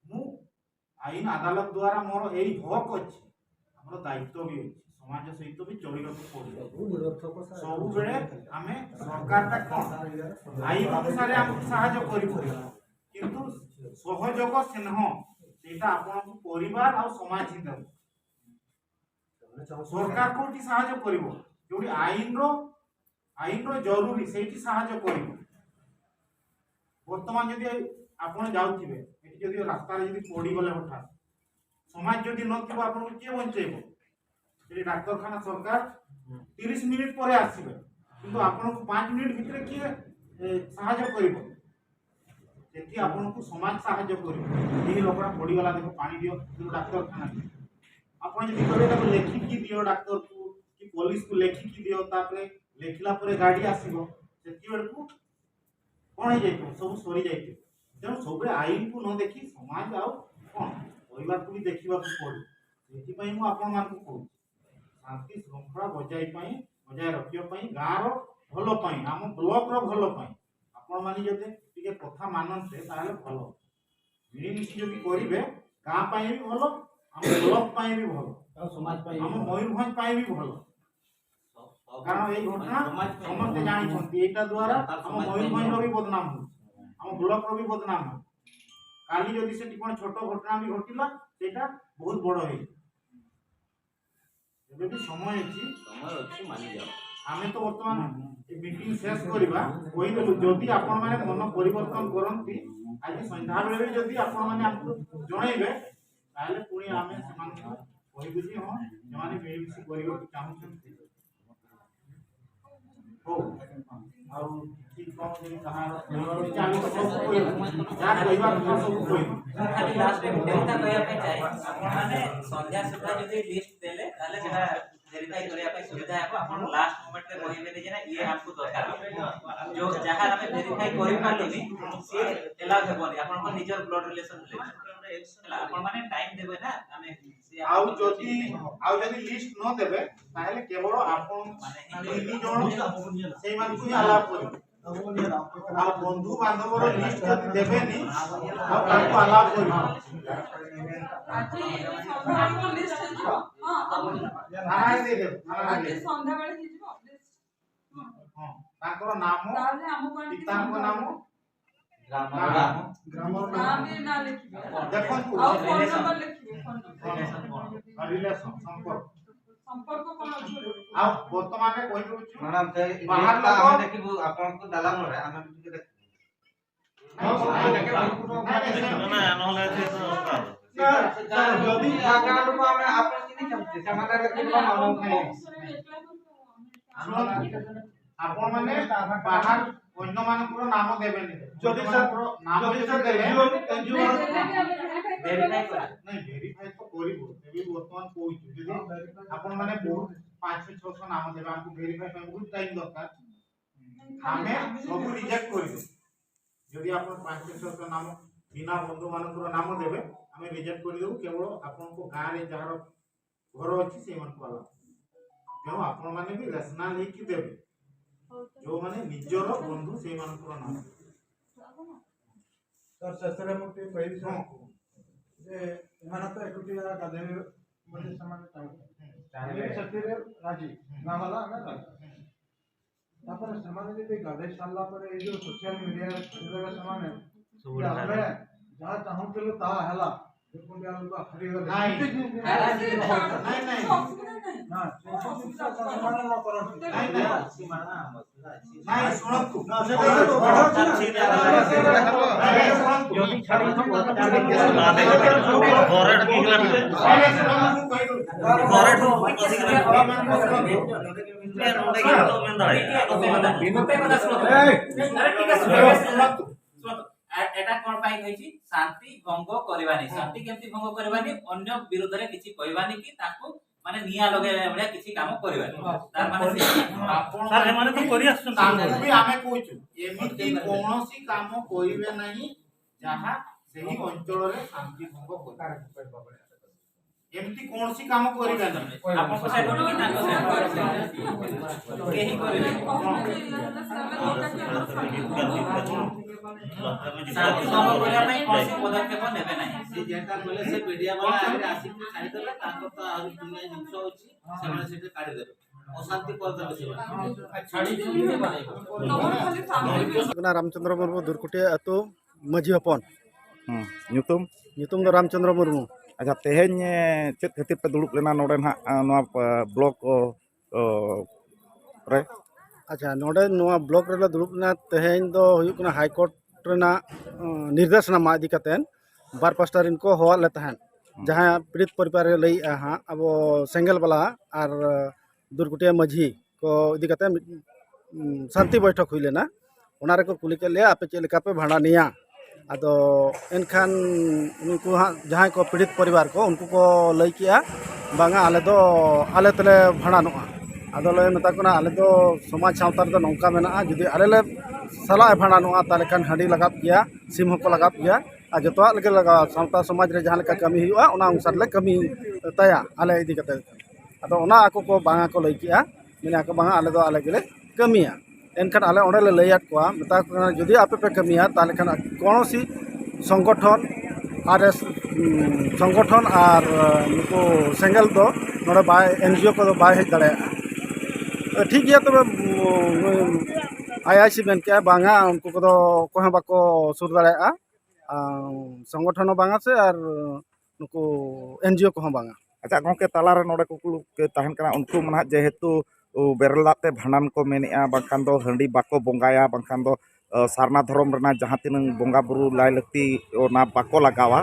ମୁଁ ଆଇନ ଆଦାଲତ ଦ୍ୱାରା ମୋର ଏଇ ହକ୍ ଅଛି, ଆମର ଦାୟିତ୍ୱ ବି ଅଛି, ସମାଜ ସହିତ ବି ଚଳିବାକୁ ପଡ଼ିବ। ସବୁ ନିରର୍ଥକ ସାର୍। ସବୁବେଳେ ଆମେ, ସରକାରଟା କ'ଣ ଆଇନ ଅନୁସାରେ ଆମକୁ ସାହାଯ୍ୟ କରିବ, କିନ୍ତୁ ସହଯୋଗ ସ୍ନେହ ସେଇଟା ଆପଣଙ୍କୁ ପରିବାର ଆଉ ସମାଜ ହିଁ ଦେବ। ସେମାନେ ଚାହୁଁଛନ୍ତି ସରକାର କୋଉଠି ସାହାଯ୍ୟ କରିବ? ଯୋଉଠି ଆଇନର, ଆଇନର ଜରୁରୀ, ସେଇଠି ସାହାଯ୍ୟ କରିବ। ବର୍ତ୍ତମାନ ଯଦି ଆପଣ ଯାଉଥିବେ, ଏଠି ଯଦି ରାସ୍ତାରେ ଯଦି ପଡ଼ିଗଲେ ହଠାତ୍, ସମାଜ ଯଦି ନଥିବ, ଆପଣଙ୍କୁ କିଏ ବଞ୍ଚେଇବ? ସେଠି ଡାକ୍ତରଖାନା, ସରକାର ତିରିଶ ମିନିଟ୍ ପରେ ଆସିବେ, କିନ୍ତୁ ଆପଣଙ୍କୁ ପାଞ୍ଚ ମିନିଟ୍ ଭିତରେ କିଏ, ଏ, ସାହାଯ୍ୟ କରିବ? ସେଠି ଆପଣଙ୍କୁ ସମାଜ ସାହାଯ୍ୟ କରିବ। ଏହି ଲୋକଟା ପଡ଼ିଗଲା, ଦେଖ, ପାଣି ଦିଅ, କିନ୍ତୁ ଡାକ୍ତରଖାନା ନାହିଁ। ଆପଣ ଯଦି କହିବେ, "ତାକୁ ଲେଖିକି ଦିଅ ଡାକ୍ତରକୁ କି ପୋଲିସକୁ, ଲେଖିକି ଦିଅ", ତାପରେ ଲେଖିଲା ପରେ ଗାଡ଼ି ଆସିବ, ସେତିକି ବେଳକୁ କ'ଣ ହେଇଯାଇଥିବ? ସବୁ ସରିଯାଇଥିବ। ତେଣୁ ସବୁବେଳେ ଆଇନକୁ ନ ଦେଖି ସମାଜ ଆଉ କ'ଣ, ପରିବାରକୁ ବି ଦେଖିବାକୁ ପଡ଼ିବ। ସେଥିପାଇଁ ମୁଁ ଆପଣମାନଙ୍କୁ କହୁଛି, ଶାନ୍ତି ଶୃଙ୍ଖଳା ବଜାଇ ପାଇଁ, ବଜାୟ ରଖିବା ପାଇଁ, ଗାଁର ଭଲ ପାଇଁ, ଆମ ବ୍ଲକର ଭଲ ପାଇଁ ଆପଣମାନେ ଯଦି ଟିକେ କଥା ମାନନ୍ତେ, ତାହେଲେ ଭଲ। ମିଳିମିଶି ଯଦି କରିବେ, ଗାଁ ପାଇଁ ବି ଭଲ, ଆମ ବ୍ଲକ ପାଇଁ ବି ଭଲ, ଆଉ ସମାଜ ପାଇଁ ବି ଆମ ଭଲ। ମୟୂରଭଞ୍ଜ ପାଇଁ ବି ଭଲ। କାରଣ ଏଇ ଘଟଣା ସମସ୍ତେ ଜାଣିଛନ୍ତି। ଏଇଟା ଦ୍ୱାରା ଆମ ମୟୂରଭଞ୍ଜର ବି ବଦନାମ ହେଉଛି, ଆମ ବ୍ଲକର ବି ବଦନାମ ହେଉଛି। କାଲି ଯଦି ସେଠି କ'ଣ ଛୋଟ ଘଟଣା ବି ଘଟିଲା, ସେଇଟା ବହୁତ ବଡ଼ ହେଇଯିବ। ଏବେ ବି ସମୟ ଅଛି। ସମୟ ଅଛି, ମାନିଯାଅ। ଆମେ ତ ବର୍ତ୍ତମାନ ଏ ମିଟିଂ ଶେଷ କରିବା, କହିଦେଲୁ। ଯଦି ଆପଣମାନେ ମନ ପରିବର୍ତ୍ତନ କରନ୍ତି, ଆଜି ସନ୍ଧ୍ୟାବେଳେ ବି ଯଦି ଆପଣମାନେ ଆମକୁ ଜଣେଇବେ, ତାହେଲେ ପୁଣି ଆମେ ସେମାନଙ୍କୁ କହିବୁ ଯେ ହଁ, ସେମାନେ ମିଳିମିଶି କରିବାକୁ ଚାହୁଁଛନ୍ତି। ହଉ, ଆଉ ଠିକ୍ କ'ଣ ଯଦି କାହାର କହିବାର ଅଛି, ଆମେ ତ ସବୁ କହିଲୁ, ଯାହା କହିବା କଥା ସବୁ କହିଲୁ। ଖାଲି ଲାଷ୍ଟରେ ଗୋଟେ କଥା କହିବା ପାଇଁ ଚାହେଁ, ଆପଣମାନେ ସନ୍ଧ୍ୟା ସୁଦ୍ଧା ଯଦି ଲିଷ୍ଟ ଦେଲେ, ତାହେଲେ ସେଟା ଭେରିଫାଇ କରିବା ପାଇଁ ସୁବିଧା ହେବ। ଆପଣ ଲାଷ୍ଟ ମୋମେଣ୍ଟରେ କହିବେନି ଯେ ନା, ଇଏ ଆମକୁ ଦରକାର। ଯୋଉ ଯାହା ଆମେ ଭେରିଫାଇ କରିପାରିଲୁନି, ସିଏ ଏଲାଉ ହେବନି। ଆପଣଙ୍କ ନିଜର ବ୍ଲଡ ରିଲେସନ ହେଲେ, ହେଲା, ଆପଣମାନେ ଟାଇମ ଦେବେ ନା। ଆମେ ସିଏ ଆଉ ଯଦି ଆଉ ଯଦି ଲିଷ୍ଟ ନ ଦେବେ, ତାହେଲେ କେବଳ ଆପଣ ତିନି ଜଣ ସେଇମାନଙ୍କୁ ହିଁ ଆଲାଉ କରିବେ। ଆଉ ବନ୍ଧୁ ବାନ୍ଧବର ଲିଷ୍ଟ ଯଦି ଦେବେନି, ଆଉ ତାଙ୍କୁ ଆଲାଉ କରିବେ। ଆଜି ସନ୍ଧ୍ୟାବେଳକୁ ଲିଷ୍ଟ ହେଇଯିବ। ହଁ, ଆପଣ ଥାନାରେ ଦେଇଦେବେ, ଥାନାରେ ଆଜି ଦେଇଦେବେ। ସନ୍ଧ୍ୟାବେଳେ ହେଇଯିବ ଲିଷ୍ଟ। ହଁ, ତାଙ୍କର ନାମ, ତାହେଲେ ଆମକୁ ଆଣିକି ପିତାଙ୍କ ନାମ, ଗ୍ରାମ ନାଁ। ନାମ ନାଁ ବି ନାଁ ଲେଖିବେ। ଦେଖନ୍ତୁ, ଆଉ ଫୋନ ନମ୍ବର ଲେଖିବେ, ଫୋନ ନମ୍ବର। ରିଲେସନ, ସମ୍ପର୍କ। ସମ୍ପର୍କ କ'ଣ ଅଛି? ଆଉ ବର୍ତ୍ତମାନ କହିଦେଉଛୁ, ମ୍ୟାଡ଼ାମ, ସେ ବାହାର ଲିଷ୍ଟଟା ଲୋକ ଆମେ ଦେଖିବୁ, ଆପଣଙ୍କୁ ଦେଲା ପରେ ଆମେ ବି ଟିକେ ଦେଖିବୁ। ନାଇଁ, ନାଇଁ, ନାଇଁ, ନାଇଁ, ନା, ନା, ନହେଲେ ଏଠି ତ ଯଦି ଆଗେ ଆଡ଼କୁ ଆମେ ଆପଣ ଚିହ୍ନିଛନ୍ତି, ସେମାନେ ଲେଖିବେ ମାନୁ ନାହିଁ। ଶୁଣନ୍ତୁ, ଆପଣମାନେ ବାହାର ଅନ୍ୟମାନଙ୍କର ନାମ ଦେବେନି। ଯଦି ସାର୍, ନାମ ଯଦି ଯଦି ସାର୍ ଦେଲେ, ଏନଜିଓ ଏନଜିଓ ଭେରିଫାଇ କର। ନାଇଁ, ଭେରିଫାଇ ତ କରିବୁ, ଏବେ ବର୍ତ୍ତମାନ କହୁଛୁ, ଯଦି ଆପଣମାନେ ବହୁତ ପାଞ୍ଚଶହ ଛଅଶହ ନାମ ଦେବେ, ଆମକୁ ଭେରିଫାଇ ପାଇଁ ବହୁତ ଟାଇମ ଦରକାର। ଆମେ ସବୁ ରିଜେକ୍ଟ କରିଦେବୁ। ଯଦି ଆପଣ ପାଞ୍ଚଶହ ଛଅଶହ ନାମ ବିନା ବନ୍ଧୁମାନଙ୍କର ନାମ ଦେବେ, ଆମେ ରିଜେକ୍ଟ କରିଦେବୁ। କେବଳ ଆପଣଙ୍କ ଗାଁରେ ଯାହାର ଘର ଅଛି ସେଇମାନଙ୍କୁ ଆଲାଉ। ତେଣୁ ଆପଣମାନେ ବି ରେସନାଲ ହେଇକି ଦେବେ, ଯୋଉମାନେ ନିଜର ବନ୍ଧୁ ସେଇମାନଙ୍କର ନାମ। ସାର୍, ଶେଷରେ ମୁଁ ଟିକେ କହିବି ସାର୍ ହଁ। ଯେ ଏମାନେ ତ ଏକୁଟିଆ ଗାଧେଇବେ ବୋଲି ସେମାନେ ଚାହୁଁଛନ୍ତି। ଚାହିଁଲେ। ସାଥିରେ ରାଜି, ନା ବାଲା ଆମେ ରାଜି। ତାପରେ ସେମାନେ ଯଦି ଗାଧେଇ ସାରିଲା ପରେ ଏଇ ଯୋଉ ସୋସିଆଲ ମିଡିଆରେ ଛାଡ଼ିଦେବେ ସେମାନେ, ଯେ ଆମେ ଯାହା ଚାହୁଁଥିଲୁ ତାହା ହେଲା, ଦେଖନ୍ତୁ ଆମେ ତ ହାରିଗଲେ। ନାଇଁ। ଏମିତି ଜିନିଷ ନାଇଁ, ନାଇଁ, ନାଇଁ। ନା, ସେମିତି ଜିନିଷ ସେମାନେ ନ କରନ୍ତୁ। ନାଇଁ, ନାଇଁ। ନାଇଁ, ଶୁଣନ୍ତୁ। ନା, ସେଟା ତ ବଡ଼ ଅଛି ନା। ନାଇଁ, ଶୁଣନ୍ତୁ। ଯଦି ଛାଡ଼ିଥିବ, ତାହେଲେ ଘରେ ଢୁକିଗଲା। ନାଇଁ, ଶୁଣନ୍ତୁ, ମୁଁ କହିଦେଉଛି। ଘରେ ଢୁକିଗଲା। ଏ, ନୁହେଁ କି, ତ ମେନ୍ ଦଳେ। ବିନୁ, ବିନୁ, ଏ, ଶୁଣନ୍ତୁ। ଶୁଣନ୍ତୁ, ଏ-, ଏଟା କଣ ପାଇଁ କହିଛି? ଶାନ୍ତି ଭଙ୍ଗ କରିବାନି। ଶାନ୍ତି କେମିତି ଭଙ୍ଗ କରିବାନି? ଅନ୍ୟ ବିରୁଦ୍ଧରେ କିଛି କହିବାନି କି ତାଙ୍କୁ ମାନେ ନିଆଁ ଲଗେଇବା ଭଳିଆ କିଛି କାମ କରିବାନି। ତାର ମାନେ ସେ ଆପଣ ସାର୍, ଏମାନେ ତ କରି ଆସୁଛନ୍ତି ତାଙ୍କୁ ବି ଆମେ କହୁଛୁ, ଏମିତି କୌଣସି କାମ କରିବେ ନାହିଁ ଯାହା ସେହି ଅଞ୍ଚଳରେ ଶାନ୍ତି ଭଙ୍ଗ କରିବ। ଏମିତି କୌଣସି କାମ କରିବେ ନାହିଁ। ଆପଣଙ୍କ ସାଇଡ୍ ରୁ କି ତାଙ୍କ ସାଇଡ୍ ରୁ? କେହି କରିବେ ନାହିଁ। ଶାନ୍ତି ଭଙ୍ଗ କରିବା ପାଇଁ କୌଣସି ପଦକ୍ଷେପ ନେବେ ନାହିଁ। ସେ ଯେଟା କହିଲେ, ସେ ମିଡିଆ ବାଲା ଆଗରେ ଆସିକି ଛାଡ଼ିଦେବେ, ତାଙ୍କର ତ ଆହୁରି ଦୁନିଆ ଜିନିଷ ଅଛି, ସେମାନେ ସେଠି କାଢ଼ିଦେବେ, ଅଶାନ୍ତି କରିଦେବେ ସେମାନେ। ᱠᱟᱱᱟ ᱨᱟᱢᱪᱚᱸᱫᱽᱨᱚ ᱢᱩᱨᱢᱩ, ᱫᱩᱨᱠᱩᱴᱤᱭᱟᱹ ᱟᱹᱛᱩ ᱢᱟᱹᱡᱷᱤ ᱦᱚᱯᱚᱱ᱾ ᱦᱩᱸ, ᱧᱩᱛᱩᱢ? ᱧᱩᱛᱩᱢ ᱫᱚ ᱨᱟᱢᱪᱚᱸᱫᱽᱨᱚ ᱢᱩᱨᱢᱩ᱾ ᱟᱪᱪᱷᱟ, ᱛᱮᱦᱮᱧ, ᱮ, ᱪᱮᱫ ᱠᱷᱟᱹᱛᱤᱨ ᱯᱮ ᱫᱩᱲᱩᱵ ᱞᱮᱱᱟ ᱱᱚᱰᱮ ᱱᱟᱦᱟᱜ, ᱮ, ᱱᱚᱣᱟ, ᱮ, ᱵᱞᱚᱠ, ᱚ, ᱚ, ᱨᱮ? ᱟᱪᱪᱷᱟ, ᱱᱚᱰᱮ ᱱᱚᱣᱟ ᱵᱞᱚᱠ ᱨᱮᱞᱮ ᱫᱩᱲᱩᱵ ᱞᱮᱱᱟ᱾ ᱛᱮᱦᱮᱧ ᱫᱚ ᱦᱩᱭᱩᱜ ᱠᱟᱱᱟ ᱦᱟᱭᱠᱳᱨᱴ ᱨᱮᱱᱟᱜ, ᱚ, ᱱᱤᱨᱫᱮᱥᱱᱟᱢᱟ ᱤᱫᱤ ᱠᱟᱛᱮ ᱵᱟᱨ ᱯᱟᱥᱴᱟ ᱨᱮᱱ ᱠᱚ ᱦᱚᱦᱚᱣᱟᱫ ᱞᱮ ᱛᱟᱦᱮᱸᱫ᱾ ᱦᱩᱸ᱾ ᱡᱟᱦᱟᱸ ᱯᱤᱲᱤᱛ ᱯᱚᱨᱤᱵᱟᱨ ᱮ ᱞᱟᱹᱭᱮᱜᱼᱟ ᱦᱟᱸᱜ, ᱟᱵᱚ ᱥᱮᱸᱜᱮᱞ ᱵᱟᱞᱟ ᱟᱨ ᱫᱩᱨᱠᱩᱴᱤᱭᱟᱹ ᱢᱟᱹᱡᱷᱤ ᱠᱚ ᱤᱫᱤ ᱠᱟᱛᱮ ᱢᱤᱫ, ᱩᱢ, ᱥᱟᱱᱛᱤ ᱵᱳᱭᱴᱷᱚᱠ ᱦᱩᱭ ᱞᱮᱱᱟ᱾ ᱚᱱᱟ ᱨᱮᱠᱚ ᱠᱩᱞᱤ ᱠᱮᱫ ᱞᱮᱭᱟ, "ᱟᱯᱮ ᱪᱮᱫ ᱞᱮᱠᱟ ᱯᱮ ᱵᱷᱟᱸᱰᱟᱱᱮᱭᱟ?" ᱟᱫᱚ ᱮᱱᱠᱷᱟᱱ ᱩᱱᱠᱩ ᱦᱟᱸᱜ ᱡᱟᱦᱟᱸᱭ ᱠᱚ ᱯᱤᱲᱤᱛ ᱯᱚᱨᱤᱵᱟᱨ ᱠᱚ, ᱩᱱᱠᱩ ᱠᱚ ᱞᱟᱹᱭ ᱠᱮᱜᱼᱟ, "ᱵᱟᱝᱟ, ᱟᱞᱮ ᱫᱚ ᱟᱞᱮ ᱛᱮᱞᱮ ᱵᱷᱟᱸᱰᱟᱱᱚᱜᱼᱟ᱾" ᱟᱫᱚ ᱞᱮ ᱢᱮᱛᱟ ᱠᱚ ᱠᱟᱱᱟ, "ᱟᱞᱮ ᱫᱚ ᱥᱚᱢᱟᱡᱽ ᱥᱟᱶᱛᱟ ᱨᱮᱫᱚ ᱱᱚᱝᱠᱟ ᱢᱮᱱᱟᱜᱼᱟ, ᱡᱩᱫᱤ ᱟᱞᱮ ᱞᱮ ᱥᱟᱞᱟᱜ ᱮ ᱵᱷᱟᱸᱰᱟᱱᱚᱜᱼᱟ, ᱛᱟᱦᱚᱞᱮ ᱠᱷᱟᱱ ᱦᱟᱺᱰᱤ ᱞᱟᱜᱟᱜ ᱜᱮᱭᱟ, ᱥᱤᱢ ᱦᱚᱸᱠᱚ ᱞᱟᱜᱟᱜ ᱜᱮᱭᱟ, ᱟᱨ ᱡᱚᱛᱚᱣᱟᱜ ᱞᱮᱜᱮ ᱞᱟᱜᱟᱜᱼᱟ, ᱥᱟᱶᱛᱟ ᱥᱚᱢᱟᱡᱽ ᱨᱮ ᱡᱟᱦᱟᱸ ᱞᱮᱠᱟ ᱠᱟᱹᱢᱤ ᱦᱩᱭᱩᱜᱼᱟ, ᱚᱱᱟ ᱚᱱᱩᱥᱟᱨ ᱞᱮ ᱠᱟᱹᱢᱤ ᱛᱟᱭᱟ ᱟᱞᱮ ᱤᱫᱤ ᱠᱟᱛᱮ᱾" ᱟᱫᱚ ᱚᱱᱟ ᱟᱠᱚ ᱠᱚ ᱵᱟᱝᱟ ᱠᱚ ᱞᱟᱹᱭ ᱠᱮᱜᱼᱟ, ᱢᱮᱱᱟ ᱠᱚ, "ᱵᱟᱝᱟ, ᱟᱞᱮ ᱫᱚ ᱟᱞᱮ ᱜᱮᱞᱮ ᱠᱟᱹᱢᱤᱭᱟ᱾" ᱮᱱᱠᱷᱟᱱ ᱟᱞᱮ ᱚᱸᱰᱮ ᱞᱮ ᱞᱟᱹᱭᱟᱫ ᱠᱚᱣᱟ, ᱢᱮᱛᱟ ᱠᱚ ᱠᱟᱱᱟ, "ᱡᱩᱫᱤ ᱟᱯᱮ ᱯᱮ ᱠᱟᱹᱢᱤᱭᱟ, ᱛᱟᱦᱚᱞᱮ ᱠᱷᱟᱱ ᱠᱚᱱᱚᱥᱤ ᱥᱚᱝᱜᱚᱴᱷᱚᱱ ᱟᱨ ᱮᱥ ᱥᱚᱝᱜᱚᱴᱷᱚᱱ ᱟᱨ ᱱᱩᱠᱩ ᱥᱮᱸᱜᱮᱞ ᱫᱚ ᱱᱚᱰᱮ ᱵᱟᱭ, ᱮᱱᱡᱤᱳ ᱠᱚᱫᱚ ᱵᱟᱭ ᱦᱮᱡ ᱫᱟᱲᱮᱭᱟᱜᱼᱟ᱾ ᱴᱷᱤᱠ ᱜᱮᱭᱟ, ᱛᱚᱵᱮ ᱟᱭ ᱟᱭ ᱥᱤ ᱢᱮᱱ ᱠᱮᱜᱼᱟ, ᱵᱟᱝᱟ, ᱩᱱᱠᱩ ᱠᱚᱫᱚ ᱚᱠᱚᱭ ᱦᱚᱸ ᱵᱟᱠᱚ ᱥᱩᱨ ᱫᱟᱲᱮᱭᱟᱜᱼᱟ᱾ ᱟᱨ ᱥᱚᱝᱜᱚᱴᱷᱚᱱ ᱦᱚᱸ ᱵᱟᱝᱟ ᱥᱮ ᱟᱨ ᱱᱩᱠᱩ ᱮᱱᱡᱤᱳ ᱠᱚᱦᱚᱸ ᱵᱟᱝᱟ᱾ ᱟᱪᱪᱷᱟ ᱜᱚᱢᱠᱮ, ᱛᱟᱞᱟᱨᱮ ᱱᱚᱰᱮ ᱠᱩᱠᱞᱤ ᱛᱟᱦᱮᱱ ᱠᱟᱱᱟ, ᱩᱱᱠᱩ ᱢᱟ ᱱᱟᱦᱟᱜ ᱡᱮᱦᱮᱛᱩ ᱵᱮᱨᱮᱞ ᱫᱟᱜ ᱛᱮ ᱵᱷᱟᱸᱰᱟᱱ ᱠᱚ ᱢᱮᱱᱮᱜᱼᱟ, ᱵᱟᱝᱠᱷᱟᱱ ᱫᱚ ᱦᱟᱺᱰᱤ ᱵᱟᱠᱚ ᱵᱚᱸᱜᱟᱭᱟ, ᱵᱟᱝᱠᱷᱟᱱ ᱫᱚ ᱥᱟᱨᱱᱟ ᱫᱷᱚᱨᱚᱢ ᱨᱮᱱᱟᱜ ᱡᱟᱦᱟᱸ ᱛᱤᱱᱟᱹᱝ ᱵᱚᱸᱜᱟ ᱵᱩᱨᱩ ᱞᱟᱭ ᱞᱟᱹᱠᱛᱤ ᱚᱱᱟ ᱵᱟᱠᱚ ᱞᱟᱜᱟᱣᱟ᱾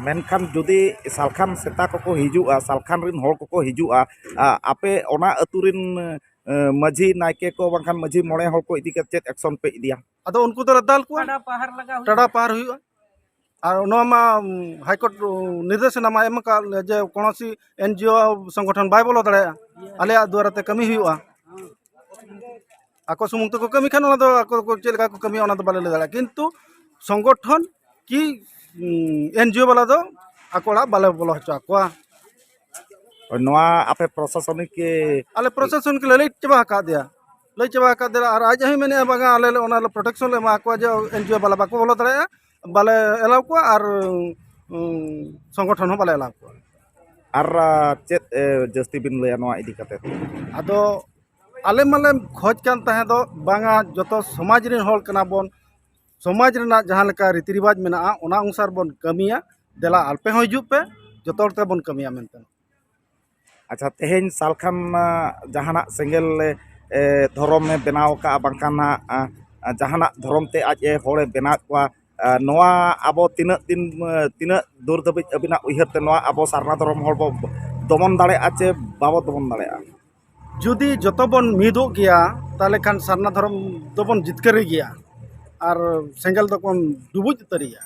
ᱢᱮᱱᱠᱷᱟᱱ ᱡᱩᱫᱤ ᱥᱟᱞᱠᱷᱟᱱ ᱥᱮᱛᱟ ᱠᱚᱠᱚ ᱦᱤᱡᱩᱜᱼᱟ, ᱥᱟᱞᱠᱷᱟᱱ ᱨᱮᱱ ᱦᱚᱲ ᱠᱚᱠᱚ ᱦᱤᱡᱩᱜᱼᱟ, ᱟᱯᱮ ᱚᱱᱟ ᱟᱹᱛᱩ ᱨᱮᱱ ᱢᱟᱹᱡᱷᱤ ᱱᱟᱭᱠᱮ ᱠᱚ ᱵᱟᱝᱠᱷᱟᱱ ᱢᱟᱹᱡᱷᱤ ᱢᱚᱬᱮ ᱦᱚᱲ ᱠᱚ ᱤᱫᱤ ᱠᱟᱛᱮ ᱪᱮᱫ ᱮᱠᱥᱚᱱ ᱯᱮ ᱤᱫᱤᱭᱟ? ᱟᱫᱚ ᱩᱱᱠᱩ ᱫᱚᱞᱮ ᱫᱟᱞ ᱠᱚᱣᱟ᱾ ᱴᱟᱰᱟ ᱯᱟᱦᱟᱨ ᱞᱟᱜᱟᱣ ᱦᱩᱭᱩᱜᱼᱟ᱾ ᱴᱟᱰᱟ ᱯᱟᱦᱟᱨ ᱦᱩᱭᱩᱜᱼᱟ᱾ ᱟᱨ ᱱᱚᱣᱟ ᱢᱟ ᱦᱟᱭᱠᱳᱨᱴ ᱱᱤᱨᱫᱮᱥᱚᱱᱟ ᱢᱟ ᱮᱢ ᱟᱠᱟᱫ ᱞᱮ ᱡᱮ ᱠᱳᱱᱳ ᱥᱤ ᱮᱱᱡᱤᱳ ᱥᱚᱝᱜᱚᱴᱷᱚᱱ ᱵᱟᱭ ᱵᱚᱞᱚ ᱫᱟᱲᱮᱭᱟᱜᱼᱟ, ᱟᱞᱮᱭᱟᱜ ᱫᱩᱣᱟᱨᱟ ᱛᱮ ᱠᱟᱹᱢᱤ ᱦᱩᱭᱩᱜᱼᱟ᱾ ᱟᱠᱚ ᱥᱩᱢᱩᱝ ᱛᱮᱠᱚ ᱠᱟᱹᱢᱤ ᱠᱷᱟᱱ ᱚᱱᱟ ᱫᱚ ᱟᱠᱚ ᱠᱚ ᱪᱮᱫ ᱞᱮᱠᱟ ᱠᱚ ᱠᱟᱹᱢᱤᱭᱟ ᱚᱱᱟ ᱫᱚ ᱵᱟᱞᱮ ᱞᱟᱹᱭ ᱫᱟᱲᱮᱭᱟᱜᱼᱟ, ᱠᱤᱱᱛᱩ ᱥᱚᱝᱜᱚᱴᱷᱚᱱ ᱠᱤ ᱮᱱᱡᱤᱳ ᱵᱟᱞᱟ ᱫᱚ ᱟᱠᱚ ᱚᱲᱟᱜ ᱵᱟᱞᱮ ᱵᱚᱞᱚ ᱦᱚᱪᱚ ᱟᱠᱚᱣᱟ᱾ ᱱᱚᱣᱟ ᱟᱯᱮ ᱯᱨᱚᱥᱟᱥᱚᱱᱤᱠ ᱟᱞᱮ ᱯᱨᱚᱥᱟᱥᱚᱱ ᱠᱚ ᱞᱟᱹᱭ ᱪᱟᱵᱟ ᱟᱠᱟᱫ ᱫᱮᱭᱟ, ᱞᱟᱹᱭ ᱪᱟᱵᱟ ᱟᱠᱟᱫ ᱫᱮᱭᱟ᱾ ᱟᱨ ᱟᱡ ᱦᱚᱸᱭ ᱢᱮᱱᱮᱫᱼᱟ, ᱵᱟᱝᱟ, ᱟᱞᱮ ᱞᱮ ᱚᱱᱟ ᱞᱮ ᱯᱨᱚᱴᱮᱠᱥᱚᱱ ᱞᱮ ᱮᱢᱟ ᱠᱚᱣᱟ ᱡᱮ ᱮᱱᱡᱤᱳ ᱵᱟᱞᱟ ᱵᱟᱠᱚ ᱵᱚᱞᱚ ᱫᱟᱲᱮᱭᱟᱜᱼᱟ, ᱵᱟᱞᱮ ᱮᱞᱟᱣ ᱠᱚᱣᱟ ᱟᱨ ᱩᱸ, ᱥᱚᱝᱜᱚᱴᱷᱚᱱ ᱦᱚᱸ ᱵᱟᱞᱮ ᱮᱞᱟᱣ ᱠᱚᱣᱟ᱾ ᱟᱨ ᱟᱸ, ᱪᱮᱫ ᱮ, ᱡᱟᱹᱥᱛᱤ ᱵᱤᱱ ᱞᱟᱹᱭᱟ ᱱᱚᱣᱟ ᱤᱫᱤ ᱠᱟᱛᱮ? ᱟᱫᱚ ᱟᱞᱮ ᱢᱟᱞᱮ ᱠᱷᱚᱡᱽ ᱠᱟᱱ ᱛᱟᱦᱮᱸ ᱫᱚ, ᱵᱟᱝᱟ, ᱡᱚᱛᱚ ᱥᱚᱢᱟᱡᱽ ᱨᱮᱱ ᱦᱚᱲ ᱠᱟᱱᱟ ᱵᱚᱱ, ᱥᱚᱢᱟᱡᱽ ᱨᱮᱱᱟᱜ ᱡᱟᱦᱟᱸ ᱞᱮᱠᱟ ᱨᱤᱛᱤ ᱨᱮᱣᱟᱡᱽ ᱢᱮᱱᱟᱜᱼᱟ ᱚᱱᱟ ᱚᱱᱩᱥᱟᱨ ᱵᱚᱱ ᱠᱟᱹᱢᱤᱭᱟ᱾ ᱫᱮᱞᱟ ᱟᱯᱮ ᱦᱚᱸ ᱦᱤᱡᱩᱜ ᱯᱮ, ᱡᱚᱛᱚ ᱦᱚᱲ ᱛᱮᱵᱚᱱ ᱠᱟᱹᱢᱤᱭᱟ ᱢᱮᱱᱛᱮ᱾ ᱟᱪᱪᱷᱟ, ᱛᱮᱦᱮᱧ ᱥᱟᱞᱠᱷᱟᱱ ᱟᱸ, ᱡᱟᱦᱟᱱᱟᱜ ᱥᱮᱸᱜᱮᱞ ᱮ, ᱫᱷᱚᱨᱚᱢᱮ ᱵᱮᱱᱟᱣ ᱟᱠᱟᱫᱼᱟ, ᱵᱟᱝᱠᱷᱟᱱ ᱦᱟᱸᱜ ᱟᱸ, ᱡᱟᱦᱟᱱᱟᱜ ᱫᱷᱚᱨᱚᱢ ᱛᱮ ᱟᱡ ᱮ ᱦᱚᱲᱮ ᱵᱮᱱᱟᱣᱮᱫ ᱠᱚᱣᱟ, ᱟᱸ, ᱱᱚᱣᱟ ᱟᱵᱚ ᱛᱤᱱᱟᱹᱜ ᱫᱤᱱ, ᱟᱸ, ᱛᱤᱱᱟᱹᱜ ᱫᱩᱨ ᱫᱷᱟᱹᱵᱤᱡ ᱟᱹᱵᱤᱱᱟᱜ ᱩᱭᱦᱟᱹᱨ ᱛᱮ ᱱᱚᱣᱟ ᱟᱵᱚ ᱥᱟᱨᱱᱟ ᱫᱷᱚᱨᱚᱢ ᱦᱚᱲ ᱵᱚ ᱫᱚᱢᱚᱱ ᱫᱟᱲᱮᱭᱟᱜᱼᱟ ᱪᱮ ᱵᱟᱵᱚ ᱫᱚᱢᱚᱱ ᱫᱟᱲᱮᱭᱟᱜᱼᱟ? ᱡᱩᱫᱤ ᱡᱚᱛᱚ ᱵᱚᱱ ᱢᱤᱫᱚᱜ ᱜᱮᱭᱟ, ᱛᱟᱦᱚᱞᱮ ᱠᱷᱟᱱ ᱥᱟᱨᱱᱟ ᱫᱷᱚᱨᱚᱢ ᱫᱚᱵᱚᱱ ᱡᱤᱛᱠᱟᱹᱨ ᱜᱮᱭᱟ ᱟᱨ ᱥᱮᱸᱜᱮᱞ ᱫᱚᱵᱚᱱ ᱰᱩᱵᱩᱡ ᱩᱛᱟᱹᱨ ᱜᱮᱭᱟ᱾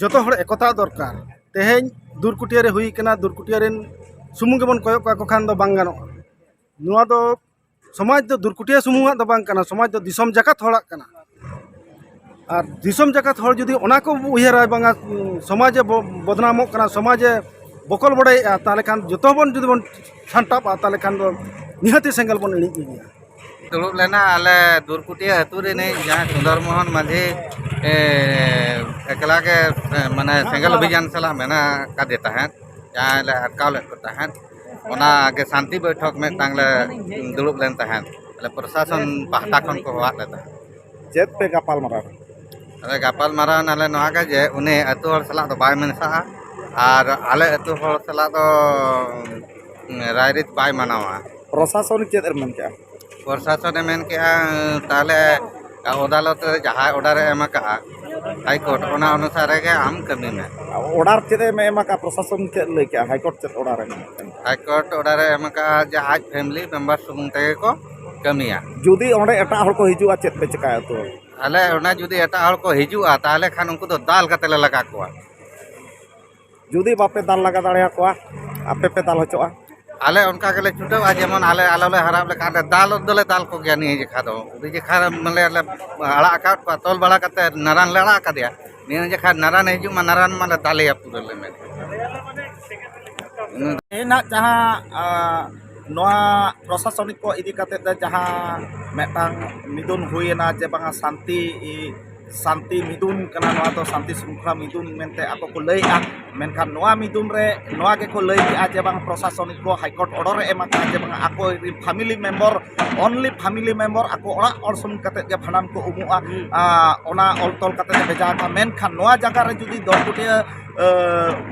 ᱡᱚᱛᱚ ᱦᱚᱲ ᱮᱠᱚᱛᱟ ᱫᱚᱨᱠᱟᱨ᱾ ᱛᱮᱦᱮᱧ ᱫᱩᱨᱠᱩᱴᱤᱭᱟᱹ ᱨᱮ ᱦᱩᱭ ᱠᱟᱱᱟ, ᱫᱩᱨᱠᱩᱴᱤᱭᱟᱹ ᱨᱮᱱ ᱥᱩᱢᱩᱝ ᱜᱮᱵᱚᱱ ᱠᱚᱭᱚᱜ ᱠᱟᱠᱚ ᱠᱷᱟᱱ ᱫᱚ ᱵᱟᱝ ᱜᱟᱱᱚᱜᱼᱟ᱾ ᱱᱚᱣᱟ ᱫᱚ ᱥᱚᱢᱟᱡᱽ ᱫᱚ ᱫᱩᱨᱠᱩᱴᱤᱭᱟᱹ ᱥᱩᱢᱩᱝᱟᱜ ᱫᱚ ᱵᱟᱝ ᱠᱟᱱᱟ, ᱥᱚᱢᱟᱡᱽ ᱫᱚ ᱫᱤᱥᱚᱢ ᱡᱟᱠᱟᱛ ᱦᱚᱲᱟᱜ ᱠᱟᱱᱟ᱾ ᱟᱨ ᱫᱤᱥᱚᱢ ᱡᱟᱠᱟᱛ ᱦᱚᱲ ᱡᱩᱫᱤ ᱚᱱᱟ ᱠᱚ ᱩᱭᱦᱟᱹᱨᱟ, ᱵᱟᱝᱟ, ᱥᱚᱢᱟᱡᱽ ᱮ ᱵᱚ-, ᱵᱚᱫᱱᱟᱢᱚᱜ ᱠᱟᱱᱟ, ᱥᱚᱢᱟᱡᱽ ᱮ ᱵᱚᱠᱚᱞ ᱵᱟᱰᱟᱭᱮᱫᱼᱟ, ᱛᱟᱦᱚᱞᱮ ᱠᱷᱟᱱ ᱡᱚᱛᱚ ᱵᱚᱱ ᱡᱩᱫᱤ ᱵᱚᱱ ᱥᱟᱱᱴᱟᱯᱼᱟ, ᱛᱟᱦᱚᱞᱮ ᱠᱷᱟᱱ ᱫᱚ ᱱᱤᱦᱟᱹᱛᱤ ᱥᱮᱸᱜᱮᱞ ᱵᱚᱱ ᱤᱬᱤᱡ ᱜᱮᱭᱟ᱾ ᱫᱩᱲᱩᱵ ᱞᱮᱱᱟ ᱟᱞᱮ ᱫᱩᱨᱠᱩᱴᱤᱭᱟᱹ ᱟᱹᱛᱩ ᱨᱤᱱᱤᱡ ᱡᱟᱦᱟᱸ ᱪᱚᱸᱫᱚᱨ ᱢᱳᱦᱚᱱ ᱢᱟᱹᱡᱷᱤ, ᱮ, ᱮᱠᱞᱟ ᱜᱮ, ᱮ, ᱢᱟᱱᱮ ᱥᱮᱸᱜᱮᱞ ᱚᱵᱷᱤᱡᱟᱱ ᱥᱟᱞᱟᱜ ᱢᱮᱱᱟᱜ ᱟᱠᱟᱫᱮ ᱛᱟᱦᱮᱸᱫ, ᱡᱟᱦᱟᱸᱭ ᱞᱮ ᱟᱴᱠᱟᱣ ᱞᱮᱫ ᱠᱚ ᱛᱟᱦᱮᱸᱫ, ᱚᱱᱟ ᱜᱮ ᱥᱟᱱᱛᱤ ᱵᱳᱭᱴᱷᱚᱠ ᱢᱤᱫᱴᱟᱝ ᱞᱮ ᱫᱩᱲᱩᱵ ᱞᱮᱱ ᱛᱟᱦᱮᱸᱫ, ᱟᱞᱮ ᱯᱨᱚᱥᱟᱥᱚᱱ ᱯᱟᱦᱴᱟ ᱠᱷᱚᱱ ᱠᱚ ᱦᱚᱦᱚᱣᱟᱫ ᱞᱮ ᱛᱟᱦᱮᱸᱫ᱾ ᱪᱮᱫ ᱯᱮ ᱜᱟᱯᱟᱞ ᱢᱟᱨᱟᱣ? ᱟᱞᱮ ᱜᱟᱯᱟᱞ ᱢᱟᱨᱟᱣ ᱱᱟᱞᱮ ᱱᱚᱣᱟ ᱜᱮ ᱡᱮ ᱩᱱᱤ ᱟᱹᱛᱩ ᱦᱚᱲ ᱥᱟᱞᱟᱜ ᱫᱚ ᱵᱟᱭ ᱢᱮᱥᱟᱜᱼᱟ ᱟᱨ ᱟᱞᱮ ᱟᱹᱛᱩ ᱦᱚᱲ ᱥᱟᱞᱟᱜ ᱫᱚ, ᱩᱸ, ᱨᱟᱭᱨᱤᱛ ᱵᱟᱭ ᱢᱟᱱᱟᱣᱟ᱾ ᱯᱨᱚᱥᱟᱥᱚᱱᱤᱠ ᱪᱮᱫ ᱮ ᱢᱮᱱ ᱠᱮᱜᱼᱟ? ᱯᱨᱚᱥᱟᱥᱚᱱᱮ ᱢᱮᱱ ᱠᱮᱜᱼᱟ, ᱛᱟᱦᱚᱞᱮ ᱟᱫᱟᱞᱚᱛ ᱨᱮ ᱡᱟᱦᱟᱸᱭ ᱚᱰᱟᱨᱮ ᱮᱢ ᱟᱠᱟᱜᱼᱟ ᱦᱟᱭ ᱠᱳᱨᱴ, ᱚᱱᱟ ᱚᱱᱩᱥᱟᱨᱮ ᱜᱮ ᱟᱢ ᱠᱟᱹᱢᱤ ᱢᱮ᱾ ᱚᱰᱟᱨ ᱪᱮᱫ ᱮ ᱮᱢ ᱟᱠᱟᱜᱼᱟ? ᱯᱨᱚᱥᱟᱥᱚᱱ ᱪᱮᱫ ᱞᱟᱹᱭ ᱠᱮᱜᱼᱟ? ᱦᱟᱭ ᱠᱳᱨᱴ ᱪᱮᱫ ᱚᱰᱟᱨ ᱮ ᱮᱢ ᱟᱠᱟᱜᱼᱟ? ᱦᱟᱭ ᱠᱳᱨᱴ ᱚᱰᱟᱨᱮ ᱮᱢ ᱟᱠᱟᱜᱼᱟ ᱡᱮ ᱟᱡ ᱯᱷᱮᱢᱤᱞᱤ ᱢᱮᱢᱵᱟᱨ ᱥᱩᱢᱩᱝ ᱛᱮᱜᱮ ᱠᱚ ᱠᱟᱹᱢᱤᱭᱟ᱾ ᱡᱩᱫᱤ ᱚᱸᱰᱮ ᱮᱴᱟᱜ ᱦᱚᱲ ᱠᱚ ᱦᱤᱡᱩᱜᱼᱟ, ᱪᱮᱫ ᱯᱮ ᱪᱮᱠᱟᱭᱟ ᱛᱚ? ᱟᱞᱮ ᱚᱱᱟ ᱡᱩᱫᱤ ᱮᱴᱟᱜ ᱦᱚᱲ ᱠᱚ ᱦᱤᱡᱩᱜᱼᱟ, ᱛᱟᱦᱚᱞᱮ ᱠᱷᱟᱱ ᱩᱱᱠᱩ ᱫᱚ ᱫᱟᱞ ᱠᱟᱛᱮ ᱞᱮ ᱞᱟᱜᱟ ᱠᱚᱣᱟ᱾ ᱡᱩᱫᱤ ᱵᱟᱯᱮ ᱫᱟᱞ ᱞᱟᱜᱟ ᱫᱟᱲᱮᱭᱟᱠᱚᱣᱟ, ᱟᱯᱮ ᱯᱮ ᱫᱟᱞ ᱦᱚᱪᱚᱜᱼᱟ? ᱟᱞᱮ ᱚᱱᱠᱟ ᱜᱮᱞᱮ ᱪᱷᱩᱴᱟᱹᱣᱼᱟ, ᱡᱮᱢᱚᱱ ᱟᱞᱮ ᱟᱞᱚᱞᱮ ᱦᱟᱨᱟᱜ ᱞᱮᱠᱟ ᱞᱮ ᱫᱟᱞ ᱫᱚᱞᱮ ᱫᱟᱞ ᱠᱚᱜᱮᱭᱟ᱾ ᱱᱤᱭᱟᱹ ᱡᱮᱠᱷᱟ ᱫᱚ, ᱩᱱᱤ ᱡᱮᱠᱷᱟ ᱢᱟᱱᱮ ᱞᱮ ᱟᱲᱟᱜ ᱟᱠᱟᱫ ᱠᱚᱣᱟ, ᱛᱚᱞ ᱵᱟᱲᱟ ᱠᱟᱛᱮ ᱱᱟᱨᱟᱱ ᱞᱮ ᱟᱲᱟᱜ ᱟᱠᱟᱫᱮᱭᱟ᱾ ᱱᱤᱭᱟᱹ ᱡᱮᱠᱷᱟ ᱱᱟᱨᱟᱱᱮ ᱦᱤᱡᱩᱜ ᱢᱟ, ᱱᱟᱨᱟᱱ ᱢᱟᱞᱮ ᱫᱟᱞᱮᱭᱟ ᱯᱩᱨᱟᱹ ᱞᱮ ᱢᱮᱱ᱾ ᱛᱮᱦᱮᱧᱟᱜ ᱡᱟᱦᱟᱸ, ᱟ, ᱱᱚᱣᱟ ᱯᱨᱚᱥᱟᱥᱚᱱᱤᱠ ᱠᱚ ᱤᱫᱤ ᱠᱟᱛᱮ ᱛᱮ ᱡᱟᱦᱟᱸ ᱢᱤᱫᱴᱟᱝ ᱢᱤᱫᱩᱱ ᱦᱩᱭᱮᱱᱟ ᱡᱮ ᱵᱟᱝᱟ ᱥᱟᱱᱛᱤ, ᱥᱟᱱᱛᱤ ᱢᱤᱫᱩᱱ ᱠᱟᱱᱟ, ᱱᱚᱣᱟ ᱫᱚ ᱥᱟᱱᱛᱤ ᱥᱨᱩᱝᱠᱷᱚᱞᱟ ᱢᱤᱫᱩᱱ ᱢᱮᱱᱛᱮ ᱟᱠᱚ ᱠᱚ ᱞᱟᱹᱭᱮᱜᱼᱟ᱾ ᱢᱮᱱᱠᱷᱟᱱ ᱱᱚᱣᱟ ᱢᱤᱫᱩᱱ ᱨᱮ ᱱᱚᱣᱟ ᱜᱮᱠᱚ ᱞᱟᱹᱭ ᱠᱮᱜᱼᱟ ᱡᱮ ᱵᱟᱝ ᱯᱨᱚᱥᱟᱥᱚᱱᱤᱠ ᱠᱚ ᱦᱟᱭᱠᱳᱨᱴ ᱚᱰᱟᱨ ᱮ ᱮᱢ ᱟᱠᱟᱫᱼᱟ ᱡᱮ ᱵᱟᱝᱟ ᱟᱠᱚ family member, only family member, ᱟᱠᱚ ᱚᱲᱟᱜ ᱦᱚᱲ ᱥᱩᱢᱩᱝ ᱠᱟᱛᱮ ᱜᱮ ᱵᱷᱟᱸᱰᱟᱱ ᱠᱚ ᱩᱢᱩᱜᱼᱟ᱾ ᱟ, ᱚᱱᱟ ᱚᱞ ᱛᱚᱞ ᱠᱟᱛᱮ ᱜᱮ ᱵᱷᱮᱡᱟ ᱟᱠᱟᱫᱼᱟ᱾ ᱢᱮᱱᱠᱷᱟᱱ ᱱᱚᱣᱟ ᱡᱟᱭᱜᱟ ᱨᱮ ᱡᱩᱫᱤ ᱫᱚᱨᱠᱩᱴᱤᱭᱟᱹ, ᱟ,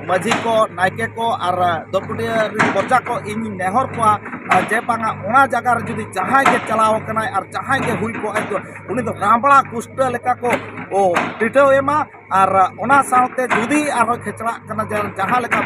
ᱢᱟᱹᱡᱷᱤ ᱠᱚ, ᱱᱟᱭᱠᱮ ᱠᱚ ᱟᱨ ᱫᱚᱨᱠᱩᱴᱤᱭᱟᱹ ᱨᱤᱱ ᱯᱨᱚᱡᱟ ᱠᱚ ᱤᱧ ᱱᱮᱦᱚᱨ ᱠᱚᱣᱟ, ᱟ, ᱡᱮ ᱵᱟᱝᱟ ᱚᱱᱟ ᱡᱟᱭᱜᱟ ᱨᱮ ᱡᱩᱫᱤ ᱡᱟᱦᱟᱸᱭ ᱜᱮ ᱪᱟᱞᱟᱣ ᱟᱠᱟᱱᱟᱭ ᱟᱨ ᱡᱟᱦᱟᱸᱭ ᱜᱮ ᱦᱩᱭ ᱠᱚᱜᱼᱟᱭ ᱛᱚ, ᱩᱱᱤ ᱫᱚ ᱨᱟᱸᱵᱽᱲᱟ ᱠᱩᱥᱴᱟᱹ ᱞᱮᱠᱟ ᱠᱚ, ᱠᱚ ᱯᱤᱴᱟᱹᱣ ᱮᱢᱟ᱾ ᱟᱨ ᱚᱱᱟ ᱥᱟᱶᱛᱮ ᱡᱩᱫᱤ ᱟᱨᱦᱚᱸ ᱠᱷᱮᱪᱲᱟᱜ ᱠᱟᱱᱟ ᱡᱮ ᱡᱟᱦᱟᱸ ᱞᱮᱠᱟ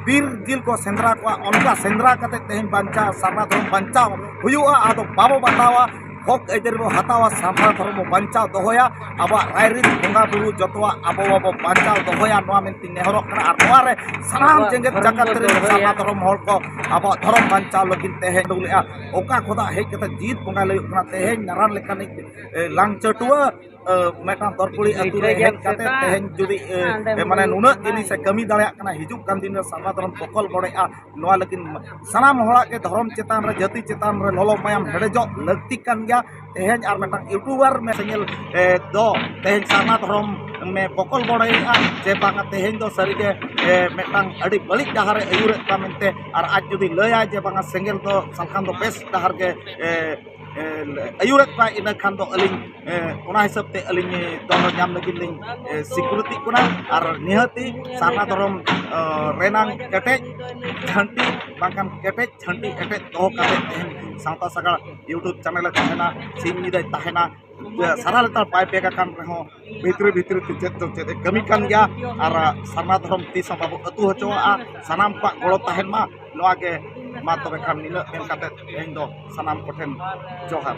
ᱵᱤᱨ ᱡᱤᱞ ᱠᱚ ᱥᱮᱸᱫᱽᱨᱟ ᱠᱚᱣᱟ, ᱚᱱᱠᱟ ᱥᱮᱸᱫᱽᱨᱟ ᱠᱟᱛᱮ ᱛᱮᱦᱮᱧ ᱵᱟᱧᱪᱟᱣ, ᱥᱟᱨᱱᱟ ᱫᱷᱚᱨᱚᱢ ᱵᱟᱧᱪᱟᱣ ᱦᱩᱭᱩᱜᱼᱟ᱾ ᱟᱫᱚ ᱵᱟᱵᱚ ᱵᱟᱛᱟᱣᱟ, ᱦᱚᱠ ᱟᱹᱭᱫᱟᱹᱨᱤ ᱵᱚ ᱦᱟᱛᱟᱣᱟ, ᱥᱟᱨᱱᱟ ᱫᱷᱚᱨᱚᱢ ᱵᱚ ᱵᱟᱧᱪᱟᱣ ᱫᱚᱦᱚᱭᱟ, ᱟᱵᱚᱣᱟᱜ ᱨᱟᱭᱨᱤᱛ ᱵᱚᱸᱜᱟ ᱵᱩᱨᱩ ᱡᱚᱛᱚᱣᱟᱜ ᱟᱵᱚ ᱵᱟᱵᱚ ᱵᱟᱧᱪᱟᱣ ᱫᱚᱦᱚᱭᱟ, ᱱᱚᱣᱟ ᱢᱮᱱᱛᱮᱧ ᱱᱮᱦᱚᱨᱚᱜ ᱠᱟᱱᱟ᱾ ᱟᱨ ᱱᱚᱣᱟ ᱨᱮ ᱥᱟᱱᱟᱢ ᱡᱮᱜᱮᱛ ᱡᱟᱠᱟᱛ ᱨᱮᱱ ᱥᱟᱨᱱᱟ ᱫᱷᱚᱨᱚᱢ ᱦᱚᱲ ᱠᱚ ᱟᱵᱚᱣᱟᱜ ᱫᱷᱚᱨᱚᱢ ᱵᱟᱧᱪᱟᱣ ᱞᱟᱹᱜᱤᱫ ᱛᱮ ᱦᱮᱡ ᱞᱮᱫᱼᱟ᱾ ᱚᱠᱟ ᱠᱷᱚᱱᱟᱜ ᱦᱮᱡ ᱠᱟᱛᱮ ᱡᱤᱛ ᱵᱚᱸᱜᱟᱭ ᱞᱟᱹᱭᱚᱜ ᱠᱟᱱᱟ, ᱛᱮᱦᱮᱧ ᱱᱟᱨᱟᱱ ᱞᱮᱠᱟᱱᱤᱡ, ᱮ, ᱞᱟᱝᱪᱟᱹᱴᱩᱣᱟᱹ, ᱮ, ᱢᱤᱫᱴᱟᱝ ᱫᱚᱨᱠᱩᱲᱤ ᱟᱹᱛᱩ ᱨᱮ ᱦᱮᱡ ᱠᱟᱛᱮ ᱛᱮᱦᱮᱧ ᱡᱩᱫᱤ, ᱮ, ᱮ, ᱢᱟᱱᱮ ᱱᱩᱱᱟᱹᱜ ᱡᱤᱱᱤᱥ ᱮ ᱠᱟᱹᱢᱤ ᱫᱟᱲᱮᱭᱟᱜ ᱠᱟᱱᱟ, ᱦᱤᱡᱩᱜ ᱠᱟᱱ ᱫᱤᱱ ᱨᱮ ᱥᱟᱨᱱᱟ ᱫᱷᱚᱨᱚᱢ ᱵᱚᱠᱚᱞ ᱵᱚᱲᱮᱜᱼᱟ, ᱱᱚᱣᱟ ᱞᱟᱹᱜᱤᱫ ᱥᱟᱱᱟᱢ ᱦᱚᱲᱟᱜ ᱜᱮ ᱫᱷᱚᱨᱚᱢ ᱪᱮᱛᱟᱱ ᱨᱮ, ᱡᱟᱹᱛᱤ ᱪᱮᱛᱟᱱ ᱨᱮ ᱞᱚᱞᱚ ᱢᱟᱭᱟᱢ ᱦᱮᱰᱮᱡᱚᱜ ᱞᱟᱹᱠᱛᱤ ᱠᱟᱱ ᱜᱮᱭᱟ᱾ ᱛᱮᱦᱮᱧ ᱟᱨ ᱢᱤᱫᱴᱟᱝ ᱤᱭᱩᱴᱩᱵᱟᱨ ᱢᱮ ᱥᱮᱸᱜᱮᱞ, ᱮ, ᱫᱚ ᱛᱮᱦᱮᱧ ᱥᱟᱨᱱᱟ ᱫᱷᱚᱨᱚᱢ ᱢᱮ ᱵᱚᱠᱚᱞ ᱵᱚᱲᱮᱭᱮᱫᱼᱟ ᱡᱮ ᱵᱟᱝᱟ, ᱛᱮᱦᱮᱧ ᱫᱚ ᱥᱟᱹᱨᱤᱜᱮ, ᱮ, ᱢᱤᱫᱴᱟᱝ ᱟᱹᱰᱤ ᱵᱟᱹᱲᱤᱡ ᱰᱟᱦᱟᱨᱮ ᱟᱹᱭᱩᱨᱮᱫ ᱠᱚᱣᱟ ᱢᱮᱱᱛᱮ᱾ ᱟᱨ ᱟᱡ ᱡᱩᱫᱤ ᱞᱟᱹᱭᱟᱭ ᱡᱮ ᱵᱟᱝᱟ, ᱥᱮᱸᱜᱮᱞ ᱫᱚ ᱥᱟᱞᱠᱷᱟᱱ ᱫᱚ ᱵᱮᱥ ᱰᱟᱦᱟᱨ ᱜᱮ, ᱮ, ᱮ, ᱟᱹᱭᱩᱨᱮᱫ ᱠᱚᱣᱟ, ᱤᱱᱟᱹ ᱠᱷᱟᱱ ᱫᱚ ᱟᱹᱞᱤᱧ, ᱮ, ᱚᱱᱟ ᱦᱤᱥᱟᱹᱵ ᱛᱮ ᱟᱹᱞᱤᱧ ᱫᱚ ᱧᱟᱢ ᱞᱟᱹᱜᱤᱫ ᱞᱤᱧ, ᱮ, ᱥᱤᱠᱩᱨᱤᱛᱤᱜ ᱠᱟᱱᱟ᱾ ᱟᱨ ᱱᱤᱦᱟᱹᱛᱤ ᱥᱟᱨᱱᱟ ᱫᱷᱚᱨᱚᱢ, ᱮ, ᱨᱮᱱᱟᱝ ᱠᱮᱴᱮᱡ ᱡᱷᱟᱹᱱᱴᱤ ᱵᱟᱝᱠᱷᱟᱱ ᱠᱮᱴᱮᱡ ᱡᱷᱟᱹᱱᱴᱤ ᱮᱴᱮᱡ ᱫᱚᱦᱚ ᱠᱟᱛᱮ ᱛᱮᱦᱮᱧ ᱥᱟᱶᱛᱟ ᱥᱟᱜᱟᱲ YouTube ᱪᱮᱱᱮᱞ ᱮ ᱛᱟᱦᱮᱱᱟ, ᱥᱤᱧ ᱧᱤᱫᱟᱹᱭ ᱛᱟᱦᱮᱱᱟ, ᱥᱟᱨᱟ ᱞᱮᱛᱟᱲ ᱵᱟᱭ ᱵᱮᱜᱽ ᱟᱠᱟᱱ ᱨᱮᱦᱚᱸ ᱵᱷᱤᱛᱨᱤ ᱵᱷᱤᱛᱨᱤ ᱛᱮ ᱪᱮᱫ ᱪᱚ ᱪᱮᱫ ᱮ ᱠᱟᱹᱢᱤ ᱠᱟᱱ ᱜᱮᱭᱟ᱾ ᱟᱨ ᱥᱟᱨᱱᱟ ᱫᱷᱚᱨᱚᱢ ᱛᱤᱥ ᱦᱚᱸ ᱵᱟᱵᱚ ᱟᱹᱛᱩ ᱦᱚᱪᱚᱣᱟᱜᱼᱟ᱾ ᱥᱟᱱᱟᱢ ᱠᱚᱣᱟᱜ ᱜᱚᱲᱚ ᱛᱟᱦᱮᱱ ᱢᱟ, ᱱᱚᱣᱟ ᱜᱮ᱾ ᱢᱟ ᱛᱚᱵᱮ ᱠᱷᱟᱱ ᱱᱤᱱᱟᱹᱜ ᱢᱮᱱ ᱠᱟᱛᱮ ᱛᱮᱦᱮᱧ ᱫᱚ ᱥᱟᱱᱟᱢ ᱠᱚᱴᱷᱮᱱ ᱡᱚᱦᱟᱨ᱾